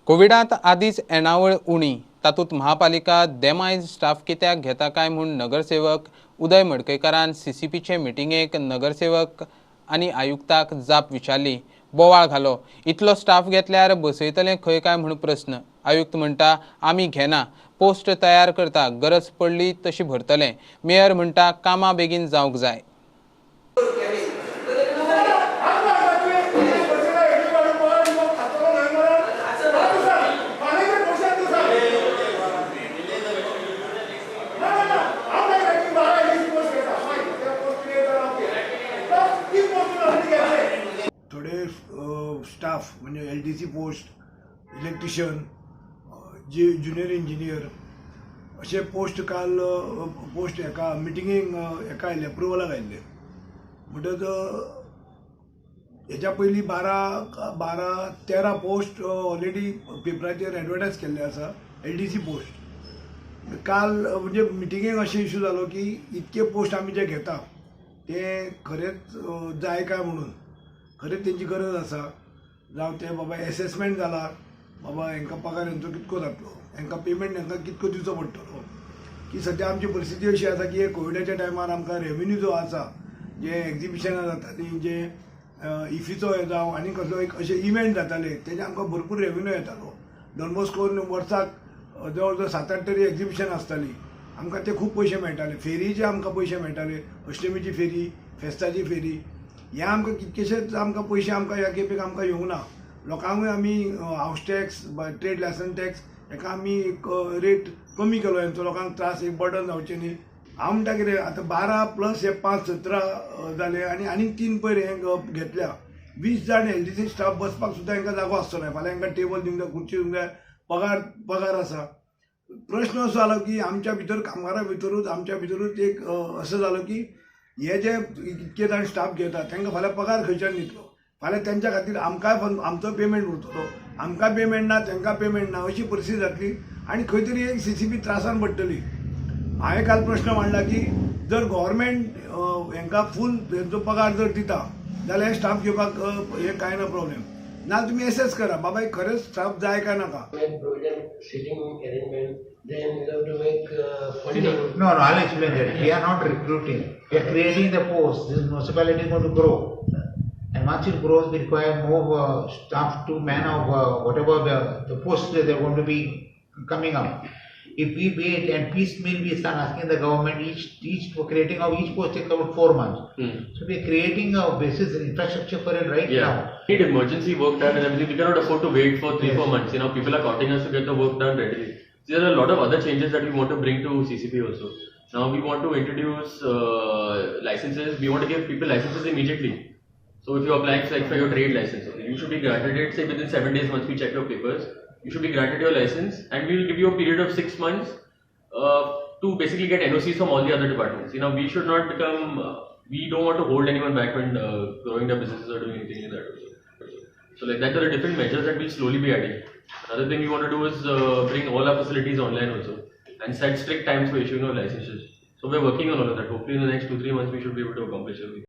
कोविडांत आदींच येणावळ उणी, तातूंत महापालिका देमायज स्टाफ कित्याक घेता काय म्हूण नगरसेवक उदय मडकयकारान सीसीपीचे मिटिंगेक नगरसेवक आनी आयुक्ताक जाप विचारली. बोवाळ घालो, इतलो स्टाफ घेतल्यार बसयतले खंय काय म्हूण प्रस्न. आयुक्त म्हणटा आमी घेना, पोस्ट तयार करता, गरज पडली तशी भरतले. मेयर म्हणटा कामां बेगीन जावंक जाय. थोडे स्टाफ म्हणजे एलडीसी पोस्ट, इलेक्ट्रिशियन, जे ज्युनियर इंजिनियर अशे पोस्ट काल पोस्ट एका मिटिंगेक एका आयिल्ले, अप्रुवलाक आयिल्ले. म्हणटच हेच्या पयलीं 12-13 पोस्ट ऑलरेडी पेपराचेर एडवर्टायज केल्ले आसा, एलडीसी पोस्ट. काल म्हणजे मिटिंगेक अशें इशू जालो की इतके पोस्ट आमी जे घेता ते खरेंच जाय काय म्हणून, खरेंच तेंची गरज आसा जावं ते बाबा एसेसमेंट जाला बाबा हेंकां पगार हेंचो कितको जातलो, हेंकां पेमेंट हेंकां कितको दिवचो पडटलो. की सद्या आमची परिस्थिती अशी आसा की कोविडाच्या टायमार आमकां रेवेन्यू जो आसा, जे एग्जिबिशनां जातालीं, जे इफीचो जावं आनी कसलो एक अशे इव्हेंट जाताले तेजे आमकां भरपूर रेवेन्यू येतालो. डॉन बॉस्कोन वर्साक जवळ जवळ 7-8 तरी एग्जिबिशन आसताली, आमकां ते खूब पयशे मेळटाले. फेरीचे आमकां पयशे मेळटाले, अष्टमीची फेरी, फेस्ताची फेरी, हे आमकां कितकेशेच आमकां पयशे आमकां ह्या खेपेक आमकां येवंक ना. लोकांकूय आमी house tax, trade licence tax हेका आमी एक रेट कमी केलो, हेंचो लोकांक त्रास एक बर्डन जावचें न्ही. हांव म्हणटा कितें, आतां 12 प्लस हे 5 17 जाले आनी आनीक 3 पयर हे घेतल्या, 20 जाण एलडीसी स्टाफ बसपाक सुद्दां हांकां जागो आसचो ना. फाल्यां हांकां टेबल दिवंक जाय, खुर्ची दिवंक जाय, पगार आसा. प्रश्न असो जालो की आमच्या भितर कामगारां भितरूच आमच्या भितरूच एक असो जालो की हे जे इतके जाण स्टाफ घेतात तांकां फाल्यां पगार खंयच्यान दितलो, फाल्यां तेंच्या खातीर आमकांय आमचो पेमेंट उरतलो, आमकां पेमेंट ना तांकां पेमेंट ना अशी परिस्थिती जातली आनी खंय तरी एक सीसीबी त्रासान पडटली. हांवें काल प्रश्न मांडला की जर गव्हर्मेंट हांकां फूल हेंचो पगार जर दिता जाल्यार स्टाफ घेवपाक हे कांय ना प्रॉब्लेम ना, तुमी एसेस करा बाबा खरेंच स्टाफ जाय काय नाका. No, I'll explain that. We are not recruiting. We are creating the post. This municipality is going to grow. And once it grows, we require more staff to man of whatever the posts that are going to be coming up. If we wait and piecemeal we start asking the government, each for creating of each post takes about 4 months. So we are creating a basis infrastructure for it right now. We need emergency work done and everything. We cannot afford to wait for 3-4 months. You know, people are counting us to get the work done readily. There are a lot of other changes that we want to bring to CCP also. Now we want to introduce licenses. We want to give people licenses immediately. So if you apply like for your trade license, you should be granted it say within 7 days once we check your papers. You should be granted your license and we will give you a period of 6 months to basically get NOCs from all the other departments. You know, we should not become, we don't want to hold anyone back when growing their businesses or doing anything like that. So like that, there are different measures that we'll slowly be adding. Another thing we want to do is bring all our facilities online also and set strict times for issuing our licenses. So we're working on all of that. Hopefully in the next 2-3 months we should be able to accomplish everything.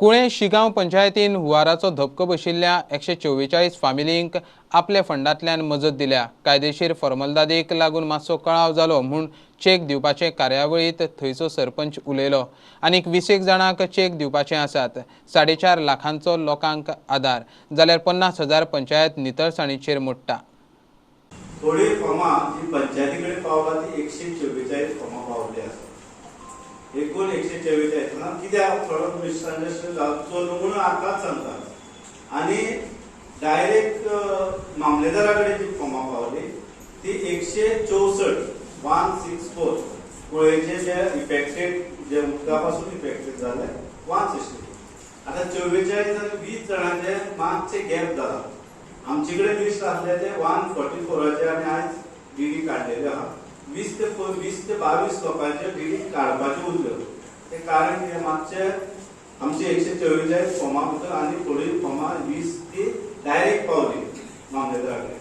Cuncolim Shigaon पंचायतीन हुंवाराचो धपको बशिल्ल्या 144 फामिलींक आपल्या फंडांतल्यान मजत दिल्या. कायदेशीर फॉर्मलदादीक लागून मातसो कळाव जालो म्हूण चेक दिवपाचे कार्यावळींत थंयचो सरपंच उलयलो. आनीक 20 जाणांक चेक दिवपाचे आसात. 4.5 लाखांचो लोकांक आदार जाल्यार 50,000 पंचायत नितळसाणीचेर मोडटा. थोडी फॉर्मां जी पंचायती कडेन पावला ती 144 फॉर्मां पावल्ली आसा. एकूण 144 ना कित्याक थोडो मिसअंडरस्टँड जावचो न्हू म्हणून आतांच सांगता. आनी डायरेक्ट मामलेदारा कडेन जी फॉर्मां पावली ती 164 164 कुळेचे जे इफेक्टेड जे उदका पासून इफेक्टेड जाले 164. आतां 44 आनी 20 जाणांचे मातशे गॅप जाला. आमचे कडेन लिस्ट आसले ते 144 आमी आयज डीडी काडलेले आहा. 20 ते 22 लोकांचे डीडी काडपाचे उरल्यो. ते कारण कितें मातशे आमचे 144 फॉर्मा भितर आनी थोडी फॉर्मां 20 ती डायरेक्ट पावली मामलेदारा कडेन.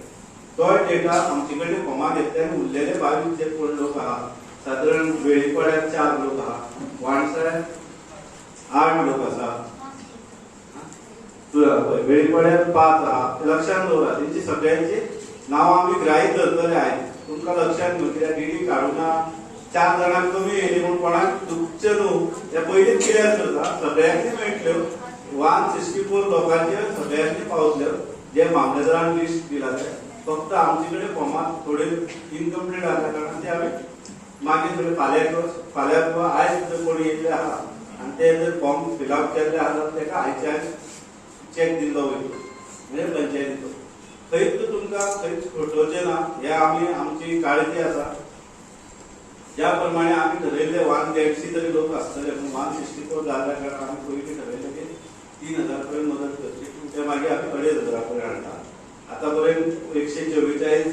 तोय डेटा आमचे कडेन फॉर्मां घेतले आनी उरलेले 22 जे कोण लोक आहा, सादारण वेळीपाड्यार 4 लोक आहा, वाणसाळ्यार 8 लोक आसा, वेळीपाड्यार 5 आहा. लक्षात दवरा तेंची सगळ्यांची नांवां आमी ग्राहीत धरतले आयज. तुमकां लक्षात घेवन कित्याक डीडी काडूना 4 जाणांक कमी येयली म्हूण कोणाक दुखचें न्हू हें पयलींच क्लियर करता. सगळ्यांनी मेळटल्यो 164 लोकांचे सगळ्यांनी पावतल्यो जे मामलेदारान लिस्ट दिला ते. फक्त आमचे कडेन फॉर्मां थोडे इनकम्प्लीट आसल्या कारणान ते आमी मागीर थोडे फाल्यां आयज जर कोणी येयल्ले आहा आनी ते जर फॉर्म फिलअप केल्ले आहा ताका आयचे आयज चॅक दिल्लो वयतलो म्हणजे पंचायतीचो. खंयच तुमकां खंयच फटोवचें ना हे आमी आमची काळजी आसा. ज्या प्रमाणे आमी ठरयल्ले 150 तरी लोक आसतले पूण 164 जाल्ल्या कारणान आमी पयलीं ठरयलें की 3,000 पर्यंत मदत करची, ते मागीर आमी 2,500 पर्यंत हाडटा. आतां पर्यंत 144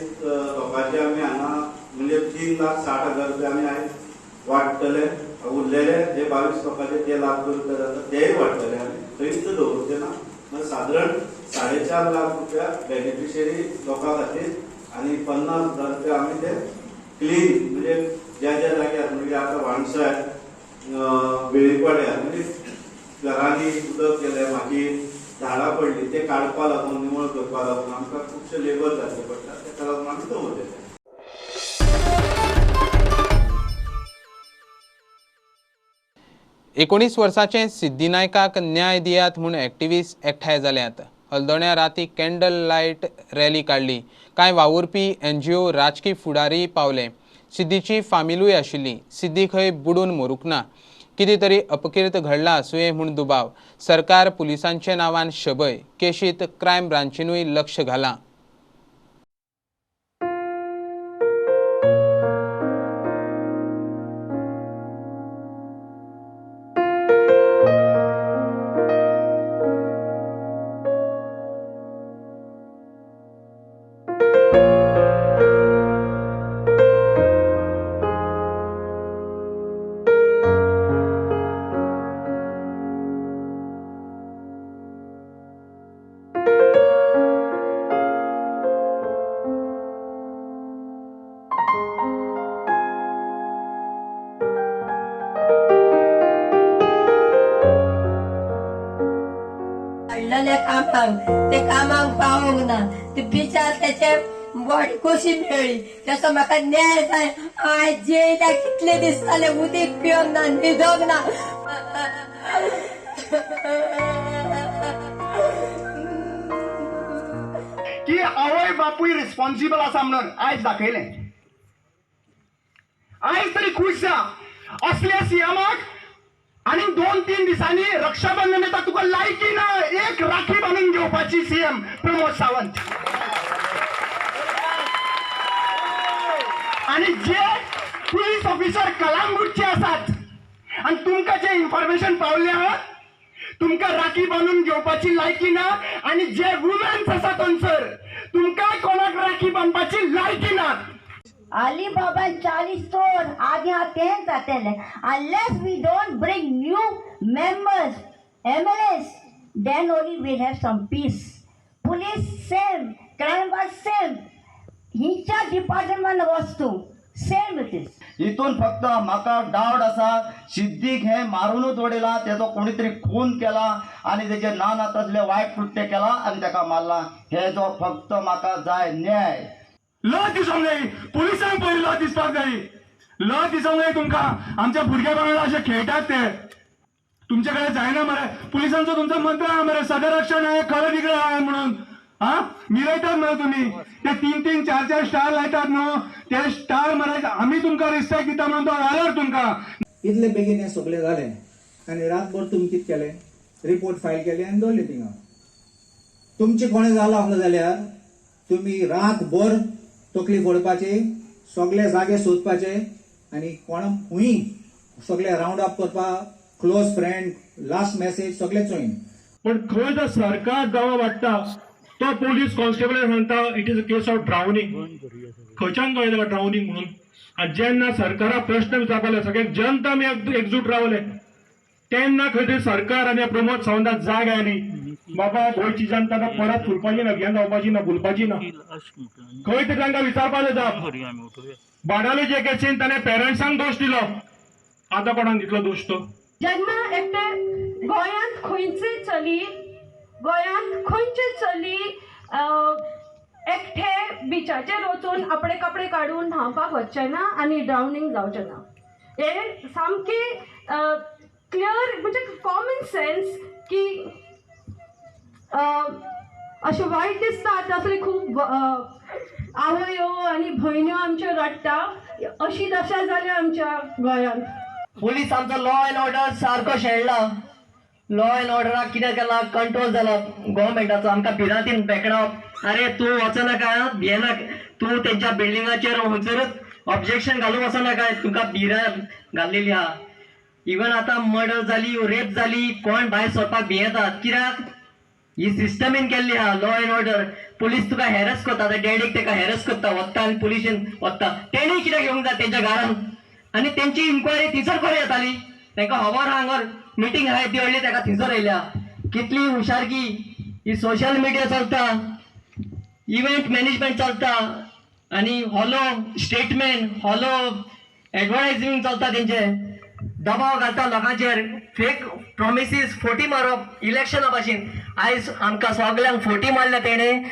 लोकांचे आमी हांगा म्हणजे 3,60,000 रुपया आमी आयज वाडटले. उरलेले जे 22 लोकांचे ते लाख रुपया जाता तेय वाडटले. आमी खंयच दवरचे ना. सादारण 4.5 लाख रुपया बेनिफिशरी लोकां खातीर आनी 50,000 रुपया आमी ते क्लीन म्हणजे ज्या ज्या जाग्यार म्हणजे आतां वाणसाय वेळीपाड्यार म्हणजे घरांनी उदक गेलें मागीर झाडां पडली ते काडपा लागून निवळ करपा लागून आमकां खुबशे लेबर घालचे पडटा तेका लागून आमी दवरलेले. एकोणीस वर्साचे सिद्धी नायकाक न्याय दियात म्हूण एक्टिविस्ट एकठांय जाल्यात. हल्दोण्या राती कॅन्डल लायट रॅली काडली. कांय वावुरपी एनजीओ राजकी फुडारी पावले. सिद्धीची फामिलूय आशिल्ली. सिद्धी खंय बुडून मरूंक ना. कितें तरी अपकीर्त घडला आसुये म्हूण दुबाव. सरकार पुलिसांच्या नांवान शबय. केशीत क्रायम ब्रांचीनूय लक्ष घालां. धाडलेले कामाक, ते कामाक पावोंक ना. ते बिचार तेचे बॉडी कशी मेळ्ळी तेचो म्हाका न्याय जाय. हांव जेयल्या कितले दीस जाले, उदीक पिवंक ना, न्हिदोंक ना. की आवय बापूय रिस्पॉन्सिबल आसा म्हणून आयज दाखयलें. आयज तरी खूश जा. असल्या सीएमाक आनी 2-3 दिसांनी रक्षाबंधन येता, तुका लायकी ना एक राखी बांदून घेवपाची सीएम प्रमोद सावंत. आनी जे पुलीस ऑफिसर कलांगूटचे आसात आनी तुमकां जे इन्फॉर्मेशन पावले आहा, तुमकां राखी बांदून घेवपाची लायकी ना. आनी जे वुमन्स आसा थंयसर तुमकां कोणाक राखी बांदपाची लायकी ना. अलीबाबा 40 चोर आदी हा तेंच जातेलें. Unless we don't bring new members, MLAs, then only we'll have some peace. Police same, crime was same. हिच्या डिपार्टमेंट वस्तू सेम it is. हितून फक्त म्हाका डावट आसा, सिद्दीक हे मारुनूच उडयला, तेजो कोणी तरी खून केला आनी तेजे ना ना तसलें वायट कृत्य केला आनी तेका मारला. हे जो फक्त म्हाका जाय न्याय. लज दिसोंक जाय पुलिसांक, पयलीं लज दिसपाक जाय. लज दिसोंक जाय तुमकां. आमच्या भुरग्या वांगडा अशें खेळटात ते, तुमचे कडेन जायना मरे. पुलिसांचो तुमचो मंत्र आहा मरे, सदरक्षण आहे, खरें बिगडे आहा म्हणून. हा मिरयतात मरे तुमी ते 3-3, 4-4 स्टार लायतात न्हू, ते स्टार मरे आमी तुमकां रिस्पेक्ट दिता म्हणून तो घालर तुमकां. इतले बेगीन हें सगळें जालें आनी रातभर तुमी कितें केलें, रिपोर्ट फायल केले आनी दवरले थिंगा. तुमचें कोणें जालां आसलें जाल्यार तुमी रातभर तकली फोडपाची, सगळे जागे सोदपाचे आनी कोण खूंय सगळे रावंड अप करपा, क्लोज फ्रेंड, लास्ट मॅसेज सगळे चोयन. पण खंय जर सरकार दावा वाडटा तो पोलीस कॉन्स्टेबल सांगता it is a case of drowning. खंयच्यान कळ्ळें ताका ड्रावनिंग म्हणून? आनी जेन्ना सरकाराक प्रश्न विचारपाले सगळे जनता आमी एकजूट रावले तेन्ना खंय तरी सरकार आनी प्रमोद सावंताक जाग आयली, बाबा गोंयची जनता आतां परत फुलपाची ना, घेवन जावपाची ना, भुलपाची ना. खंय तरी तांकां विचारपाचें जाप. बाणावले जे केसीन ताणें पेरंट्सांक दोश दिलो, आतां कोणाक दितलो दोश तो? जेन्ना एकटे गोंयांत खंयची चली, गोंयांत खंयची चली एकठे बिचाचेर वचून आपले कपडे काडून न्हांवपाक वचचें ना आनी ड्रावनींग जावचें ना, हें सामकें क्लियर म्हणजे कॉमन सेन्स की अशें वायट दिसता. तसले खूब आवयो आनी भयण्यो आमच्यो रडटा, अशी दशा जाल्या आमच्या गोंयांत. पुलीस आमचो लॉ एंड ऑर्डर सारको शेणला. लॉ एंड ऑर्डराक कितें केलां, कंट्रोल जाला गव्हर्मेंटाचो. आमकां भिरांतीन बेकडावप, अरे तूं वचनाका, भियेनाका, तूं तेंच्या बिल्डिंगाचेर खंयसरूच ऑब्जेक्शन घालूंक वचनाका, तुका भिरांत घाल्लेली आहा. इवन आतां मर्डर जाली, रेप जाली, कोण भायर सरपाक भियेतात, कित्याक ही सिस्टमीन केल्ली आहा लॉ एंड ऑर्डर. पुलीस तुका हॅरस करता, आतां डॅडीक तेका हॅरस करता, वता आनी पुलिशेन वता, तेणी कित्याक येवंक जाय तेंच्या घरान? आनी तेंची इन्क्वायरी थंयसर करूं येताली, तेंकां खबर आहा हांगर मिटींग आहा ती व्हडली, तेका थंयसर येयल्या. कितली हुशारकी ही सोशल मिडिया चलता, इव्हेंट मॅनेजमेंट चलता आनी हॉलो स्टेटमेंट, हॉलो एडवर्टायजींग चलता. तेंचे दबाव घालता लोकांचेर, फेक प्रोमिसीस, फोटी मारप इलेक्शना भाशेन. आयज आमकां सगल्यांक फोटी मारल्या तेणें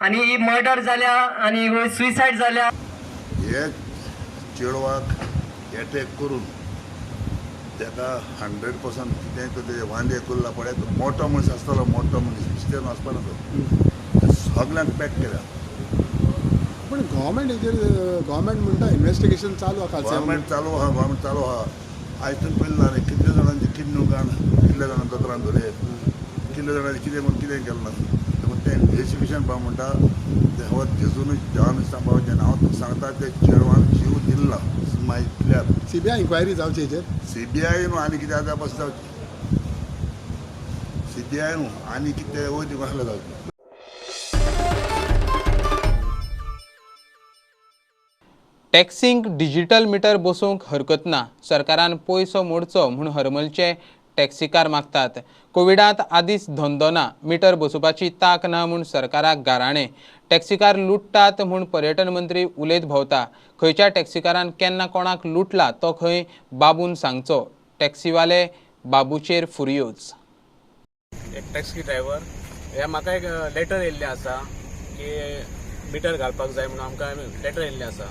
आनी ही मर्डर जाल्या आनी सुसायड जाल्या. हे चेडवाक एटॅक करून ताका 100% कितें तर तेजे वांदे करून पळय, तो मोटो मनीस आसतलो, मोटो मनीस मिस्टेन वचपाना तो सगल्यांक पॅक केल्या. पूण गव्हर्मेंट हेजेर गव्हर्मेंट म्हणटा इन्वेस्टिगेशन चालू आहा. गव्हर्मेंट चालू आहा, गव्हर्मेंट चालू आहा. आयज तुमी पयलें ना रे कितले जाणांची किडनूकान, कितले जाणां दोतोरान धरले, कितले जाणांनी कितें म्हूण कितें केलें ना. देखून तें इन्वेस्टिगेशन पळय म्हणटा तें हो जेजूनच देवान सांगपाचें. हांव तुका सांगता ते चेडवान जीव दिल्ला मागीर क्लियर. सीबीआय इन्क्वायरी जावची हेजेर? सीबीआय न्हू आनी कितें आतां बस जावची, सीबीआय न्हू आनी कितें वयती कसलें जावचें. टॅक्सींक डिजिटल मिटर बसोवंक हरकत ना, सरकारान पयसो मोडचो म्हूण हरमलचे टॅक्सीकार मागतात. कोविडांत आदींच धंदो ना, मिटर बसोवपाची तांक ना म्हूण सरकाराक गाराणें. टॅक्सीकार लुट्टात म्हूण पर्यटन मंत्री उलयत भोंवता. खंयच्या टॅक्सीकारान केन्ना कोणाक लुटला तो खंय बाबून सांगचो. टॅक्सीवाले बाबूचेर फुरयोज. एक टॅक्सी ड्रायव्हर. हे म्हाका एक लेटर येयल्लें आसा की मिटर घालपाक जाय म्हणून आमकां लेटर येयल्लें आसा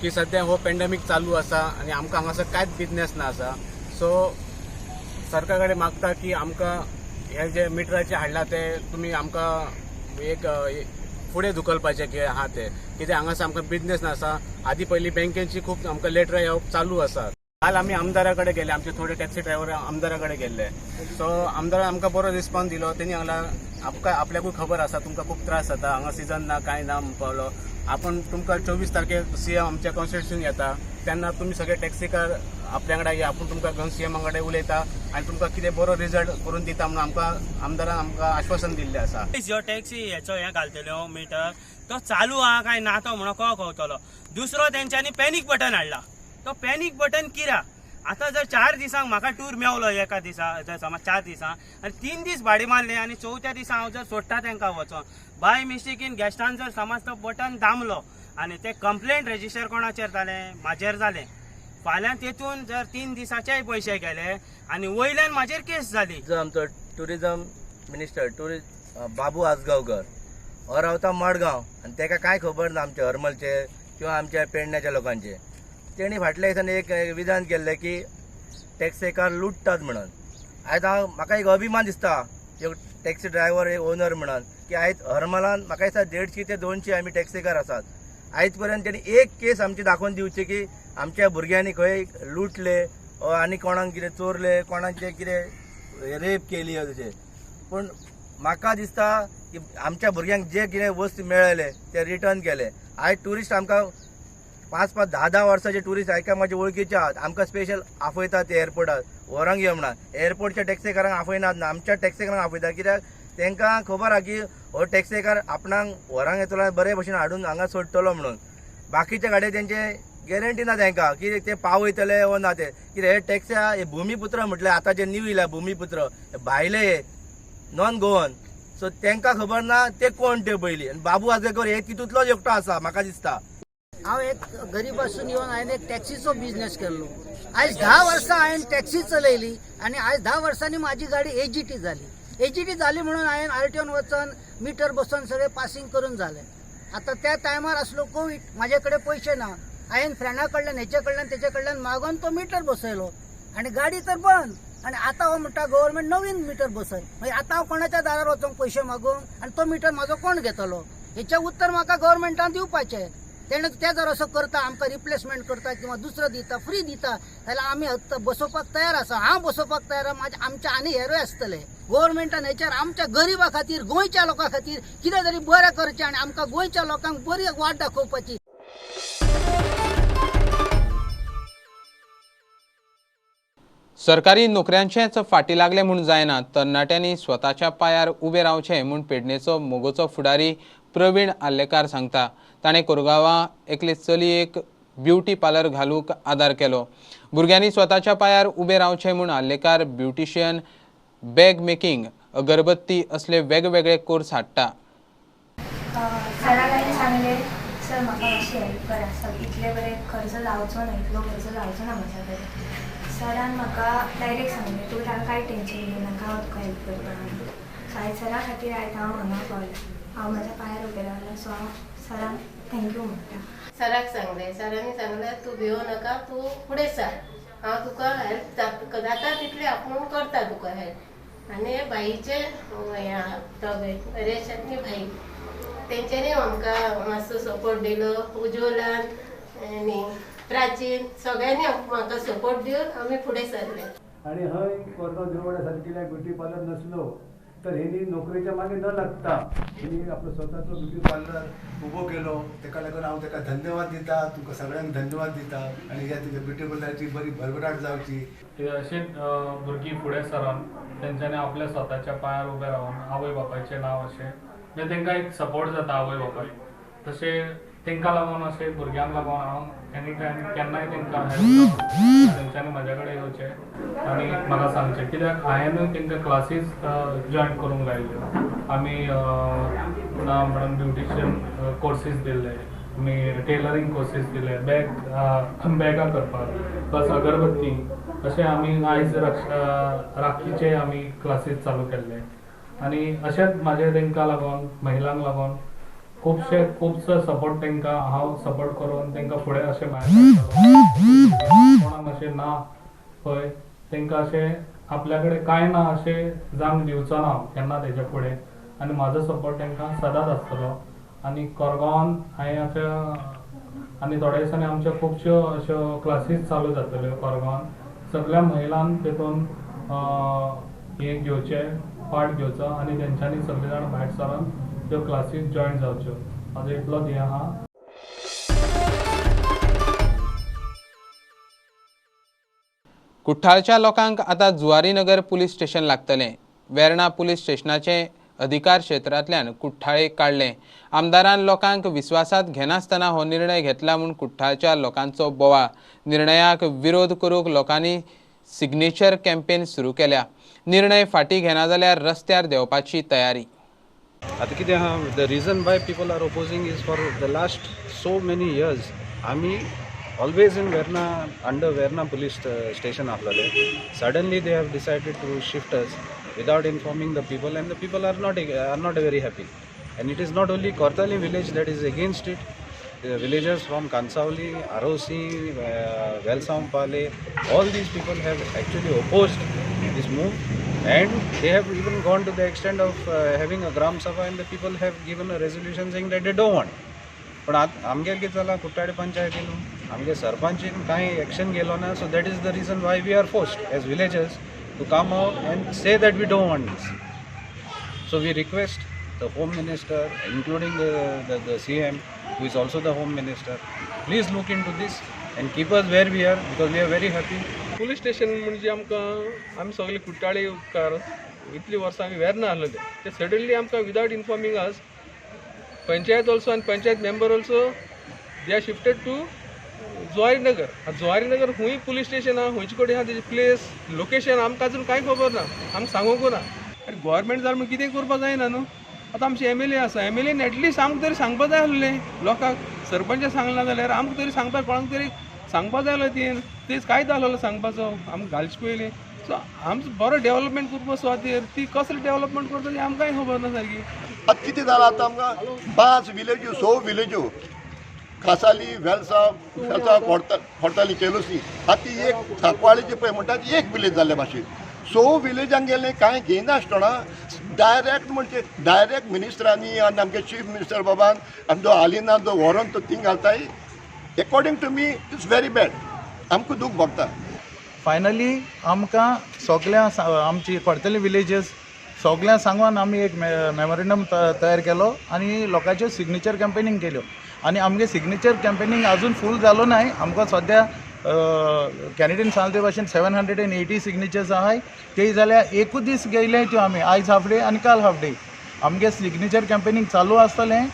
की सद्या हो पेंडेमीक चालू आसा आनी आमकां हांगासर कांयच बिजनेस ना आसा. सो सरकार कडेन मागता की आमकां हे जे मिटराचे हाडला ते तुमी आमकां एक फुडें धुकलपाचें की आहा ते कित्याक हांगासर आमकां बिजनेस ना आसा. आदी पयलीं बँकेची खूब आमकां लेटरां येवप चालू आसा. काल आमी आमदारा कडेन गेले, आमचे थोडे टॅक्सी ड्रायव्हर आमदारा कडेन गेल्ले. सो आमदारान आमकां बरो रिस्पॉन्स दिलो. तेणी सांगला आमकां आपल्याकूय खबर आसा तुमकां खूब त्रास जाता, हांगा सिजन ना कांय ना म्हणपालो. आपूण तुमकां 24 तारखेक सीएम आमच्या कॉन्स्टिट्यूशन येता तेन्ना तुमी सगळे टॅक्सीकार आपल्या वांगडा या, आपूण तुमकां घेवन सीएमा कडेन उलयता आनी तुमकां कितें बरो रिजल्ट करून दिता म्हणून आमकां आमदारान आमकां आश्वासन दिल्लें आसा. ह्यो टॅक्सी हेचो हें घालतल्यो मिटर तो चालू आहा काय ना तो म्हणून कळो कळटलो. दुसरो तेंच्यांनी पॅनीक बटन हाडला, तो पॅनीक बटन कित्याक? आतां जर 4 दिसांक म्हाका टूर मेवलो एका दिसा, जर समज 4 दिसांक आनी 3 दीस भाडें मारलें आनी चवथ्या दिसा हांव जर सोडटा तेंकां वचोन, बाय मिस्टेकीन गॅस्टान जर समज तो बटन दामलो आनी ते कंप्लेंट रेजिस्टर कोणाचेर जालें? म्हाजेर जालें. फाल्यां तेतून जर 3 दिसाचेय पयशे गेले आनी वयल्यान म्हाजेर केस जाली. जो आमचो टुरिजम मिनिस्टर टुरिस्ट बाबू आजगांवकर हो रावता मडगांव आनी तेका कांय खबर ना आमच्या हरमलचे किंवा आमच्या पेडण्याच्या लोकांचे. तेणी फाटल्या दिसांनी एक विधान केल्लें की टॅक्सीकार लुट्टात म्हणून. आयज हांव म्हाका एक अभिमान दिसता एक टॅक्सी ड्रायव्हर एक ओनर म्हणून की आयज हरमलान म्हाका दिसता 150 ते 200 आमी टॅक्सीकार आसात. आयज पर्यंत तेणी एक केस आमची दाखोवन दिवची की आमच्या भुरग्यांनी खंय लुटले आनी कोणाक कितें चोरले, कोणाचें कितें रेप केली तशें. पूण म्हाका दिसता की आमच्या भुरग्यांक जे कितें वस्तू मेळ्ळे ते रिटर्न केले. आयज ट्युरिस्ट आमकां 5-5, 10-10 वर्साचे ट्युरिस्ट आयका म्हाजे वळखीचे आहात, आमकां स्पेशल आपयतात ते एअरपोर्टार व्हरोंक यो म्हणून. एअरपोर्टच्या टॅक्सीकारांक आपयनात ना, आमच्या टॅक्सीकारांक आपयतात कित्याक तांकां खबर आहा की हो टॅक्सीकार आपणाक व्हरोंक येतलो बरे भशेन हाडून हांगा सोडटलो म्हणून. बाकीच्या गाडये तेंचे गॅरंटी ना तांकां की ते पावयतले वो ना ते. कित्याक हे टॅक्सी हे भुमीपुत्र म्हटल्यार आतां जे न्यू येयला भुमीपुत्र भायले हे नॉन गोवन, सो तांकां खबर ना ते कोण ते पयलीं. आनी बाबू आजगांवकर हे तितूंतलोच एकटो आसा म्हाका दिसता. हांव एक गरीब आसून येवन हांवें एक टॅक्सीचो बिजनेस केल्लो. आयज 10 वर्सां हांवें टॅक्सी चलयली आनी आयज 10 वर्सांनी म्हाजी गाडी एजीटी जाली. एजीटी जाली म्हणून हांवें आरटीओन वचोन मिटर बसोवन सगळें पासींग करून जालें. आतां त्या टायमार आसलो कोवीड, म्हाजे कडेन पयशे ना, हांवें फ्रेंडा कडल्यान हेचे कडल्यान तेचे कडल्यान मागोवन तो मिटर बसयलो आनी गाडी तर बंद. आनी आतां हो म्हणटा गव्हर्मेंट नवीन मिटर बसय, मागीर आतां हांव कोणाच्या दारार वचोंक पयशे मागूंक आनी तो मिटर म्हाजो कोण घेतलो? हेचें उत्तर म्हाका गव्हर्मेंटान दिवपाचें. तेणे ते जर असो करता आमकां रिप्लेसमेंट करता किंवा दुसरो दिता फ्री दिता जाल्यार आमी बसोवपाक तयार आसा. हांव बसोवपाक तयार आसा, म्हाजे आमचे आनी हेरूय आसतले. गव्हर्मेंटान हेचेर आमच्या गरिबा खातीर गोंयच्या लोकां खातीर कितें तरी बरें करचें आनी आमकां गोंयच्या लोकांक बरी वाट दाखोवपाची. सरकारी नोकऱ्यांचेच फाटी लागले म्हूण जायना, तरणाट्यांनी स्वताच्या पांयार उबे रावचें म्हूण पेडणेचो मोगोचो फुडारी प्रवीण आर्लेकार सांगता. ताणें कोरगांवां एकले चलयेक ब्युटी पार्लर घालूंक आदार केलो. भुरग्यांनी स्वताच्या पांयार उबे रावचें म्हूण आर्लेकार ब्युटिशियन, बॅग मेकिंग, अगरबत्ती असले वेगवेगळे कोर्स हाडटा. सराक हांवें सांगलें, सर म्हाका मातशी हेल्प करा, सर इतले बरें खर्च जावचो ना, इतलो खर्च जावचो ना म्हज्या कडेन. सरान म्हाका डायरेक्ट सांगलें तूं ताका कांय टेंशन घेवनाका, हांव तुका हेल्प करता म्हणून. सो आयज सरा खातीर आयज हांव हांगा पावलें, हांव म्हज्या पांयार उबें रावलां. सो हांव सरांक thank you म्हणटा. सराक सांगलें, सरांनी सांगलें तूं भियो नाका, तूं फुडें सर, हांव तुका हेल्प जाता तितलें आपूण करता तुका हेल्प. आनी बाईचे नरेश आनी भाई तेंच्यांनी आमकां मातसो सपोर्ट दिलो. उज्वलान आनी प्राचीन सगळ्यांनी म्हाका सपोर्ट दिवन आमी फुडें सरले. आनी हय कोरगांव देववाड्या सारकिल्या ब्युटी पार्लर नसलो तर हेणी नोकरेच्या मागे न लागता हेणी आपलो स्वताचो ब्युटी पार्लर उबो केलो. तेका लागून हांव तेका धन्यवाद दिता, तुमकां सगळ्यांक धन्यवाद दिता आनी ह्या तुज्या ब्युटी पार्लराची बरी भरभराट जावची. अशें भुरगीं फुडें सरून तेंच्यांनी आपल्या स्वताच्या पांयार उबें रावन आवय बापायचें नांव अशें म्हणजे तेंकां एक सपोर्ट जाता आवय बापायक, तशें तेंकां लागून अशें भुरग्यांक लागून हांव एनी टायम केन्नाय तेंकां हेल्प तेंच्यांनी म्हाज्या कडेन येवचें आनी म्हाका सांगचें, कित्याक हांवेंनूय तेंकां क्लासीस जॉयन करूंक लायल्यो. आमी ना म्हणून ब्युटिशियन कोर्सीस दिल्ले, आमी टेलरींग कोर्सीस दिले, बॅगां करपाक, प्लस अगरबत्ती, अशें आमी आयज राखीचे आमी क्लासीस चालू केल्ले. आनी अशेंच म्हाजें तांकां लागून महिलांक लागून खुबशे खुबसो सपोर्ट तांकां हांव सपोर्ट करून तांकां फुडें अशें भायर काडटलो. कोणाक अशें ना पळय तांकां अशें आपल्या कडेन कांय ना अशें जावंक दिवचो ना हांव केन्ना तेच्या फुडें आनी म्हाजो सपोर्ट तांकां सदांच आसतलो. आनी कोरगांवान हांवें आतां आनी थोड्या दिसांनी आमच्यो खुबश्यो अश्यो क्लासीस चालू जातल्यो कोरगांवान. सगळ्या महिलांक तेतून हें घेवचें, पार्ट घेवचो आनी तेंच्यांनी सगळे जाण भायर सरून त्यो क्लासीस जॉयन जावच्यो. म्हाजो इतलोच हें आहा. कुठ्ठाळच्या लोकांक आतां जुवारीनगर पुलीस स्टेशन लागतलें. वेर्णा पुलीस स्टेशनाचे अधिकार क्षेत्रांतल्यान कुठ्ठाळे काडलें. आमदारान लोकांक विस्वासात घेनासतना हो निर्णय घेतला म्हूण कुठ्ठाळच्या लोकांचो बोवाळ. निर्णयाक विरोध करूंक लोकांनी सिग्नेचर कॅम्पेन सुरू केल्या. निर्णय फाटीं घेना जाल्यार रस्त्यार देंवपाची तयारी. आतां कितें आहा, the reason why people are opposing is for the last so many years आमी always in Verna, under Verna police station आसलेले. Suddenly they have decided to shift us without informing the people, and the people are not very happy. And it is not only Cortalim village that is against it. The villagers from Kansavli, Arosi, Velsampale, all these people have actually opposed this move, and they have even gone to the extent of having a Gram Sabha, and the people have given a resolution saying that they don't want. पण आमगेर कितें जालां, कुट्टाळे पंचायतीन आमगे सरपंचीन कांय action घेलो ना. So that is the reason why we are forced as villagers to come out and say that we don't want this. So we request the Home Minister, including the CM, who is also the Home Minister, please look into this and keep us where we are, because we are very happy. Police station म्हणजे आमकां आमी सगळे कुट्टाळे उपकार इतली वर्सां आमी वेर्ना आसलेले ते सडनली आमकां without informing us panchayat also आनी panchayat member also they are shifted to Zuarinagar. Zuarinagar खूंय पुलीस स्टेशन आहा, खंयचे कडेन आहा तेजी प्लेस लोकेशन आमकां अजून कांय खबर ना, आमकां सांगूंक ना. आनी गोवोरमेंट जाल्यार म्हूण कितें करपाक जायना न्हू. आतां आमचे एम एल ए आसा, एम एल एन एटलिस्ट आमकां तरी सांगपा जाय आसलें लोकांक. सरपंच सांगना जाल्यार आमकां तरी सांगपाक, कोणाक तरी सांगपा जाय आसलें. तें तेच कांयच आसलेलो सांगपाचो आमकां घालचे पयलीं. सो आमचो बरो डेवलपमेंट करपा सुवातेर ती कसली डेवलपमेंट करता ती आमकांय खबर ना सारकी. आतां कितें जालां, आतां आमकां 5 विलेज्यो 6 विलेज्यो कासाली, वेलसांव, वेलसांव, खोर्ताली, केलोसी, आतां ती एक सांकवाळेची पळय म्हणटा ती एक विलेज जाल्ले भाशेन. 6 विलेजांक गेले कांय घेयनासतना डायरेक्ट म्हणजे डायरेक्ट मिनिस्टरांनी आनी आमगे चीफ मिनिस्टर बाबान आनी जो आलिना जो व्हरोन तो थिंग घालताय. According to me it's very bad. आमकां दूख भोगता. फायनली आमकां सगळ्या आमची खोर्तली विलेजीस सगळ्यां सांगून आमी एक मेमोरेंडम तयार केलो आनी लोकांच्यो सिग्नेचर कॅम्पेनींग केल्यो. आनी आमगे सिग्नेचर कॅम्पेनींग अजून फूल जालो नाय. आमकां सद्या कॅनेडीन सांगले ते भाशेन 780 सिग्नेचर्स आहाय. ते जाल्यार एकूच दीस गेले त्यो आमी आयज हाफ डे आनी काल हाफ डे. आमगे सिग्नेचर कॅम्पेनींग चालू आसतलें.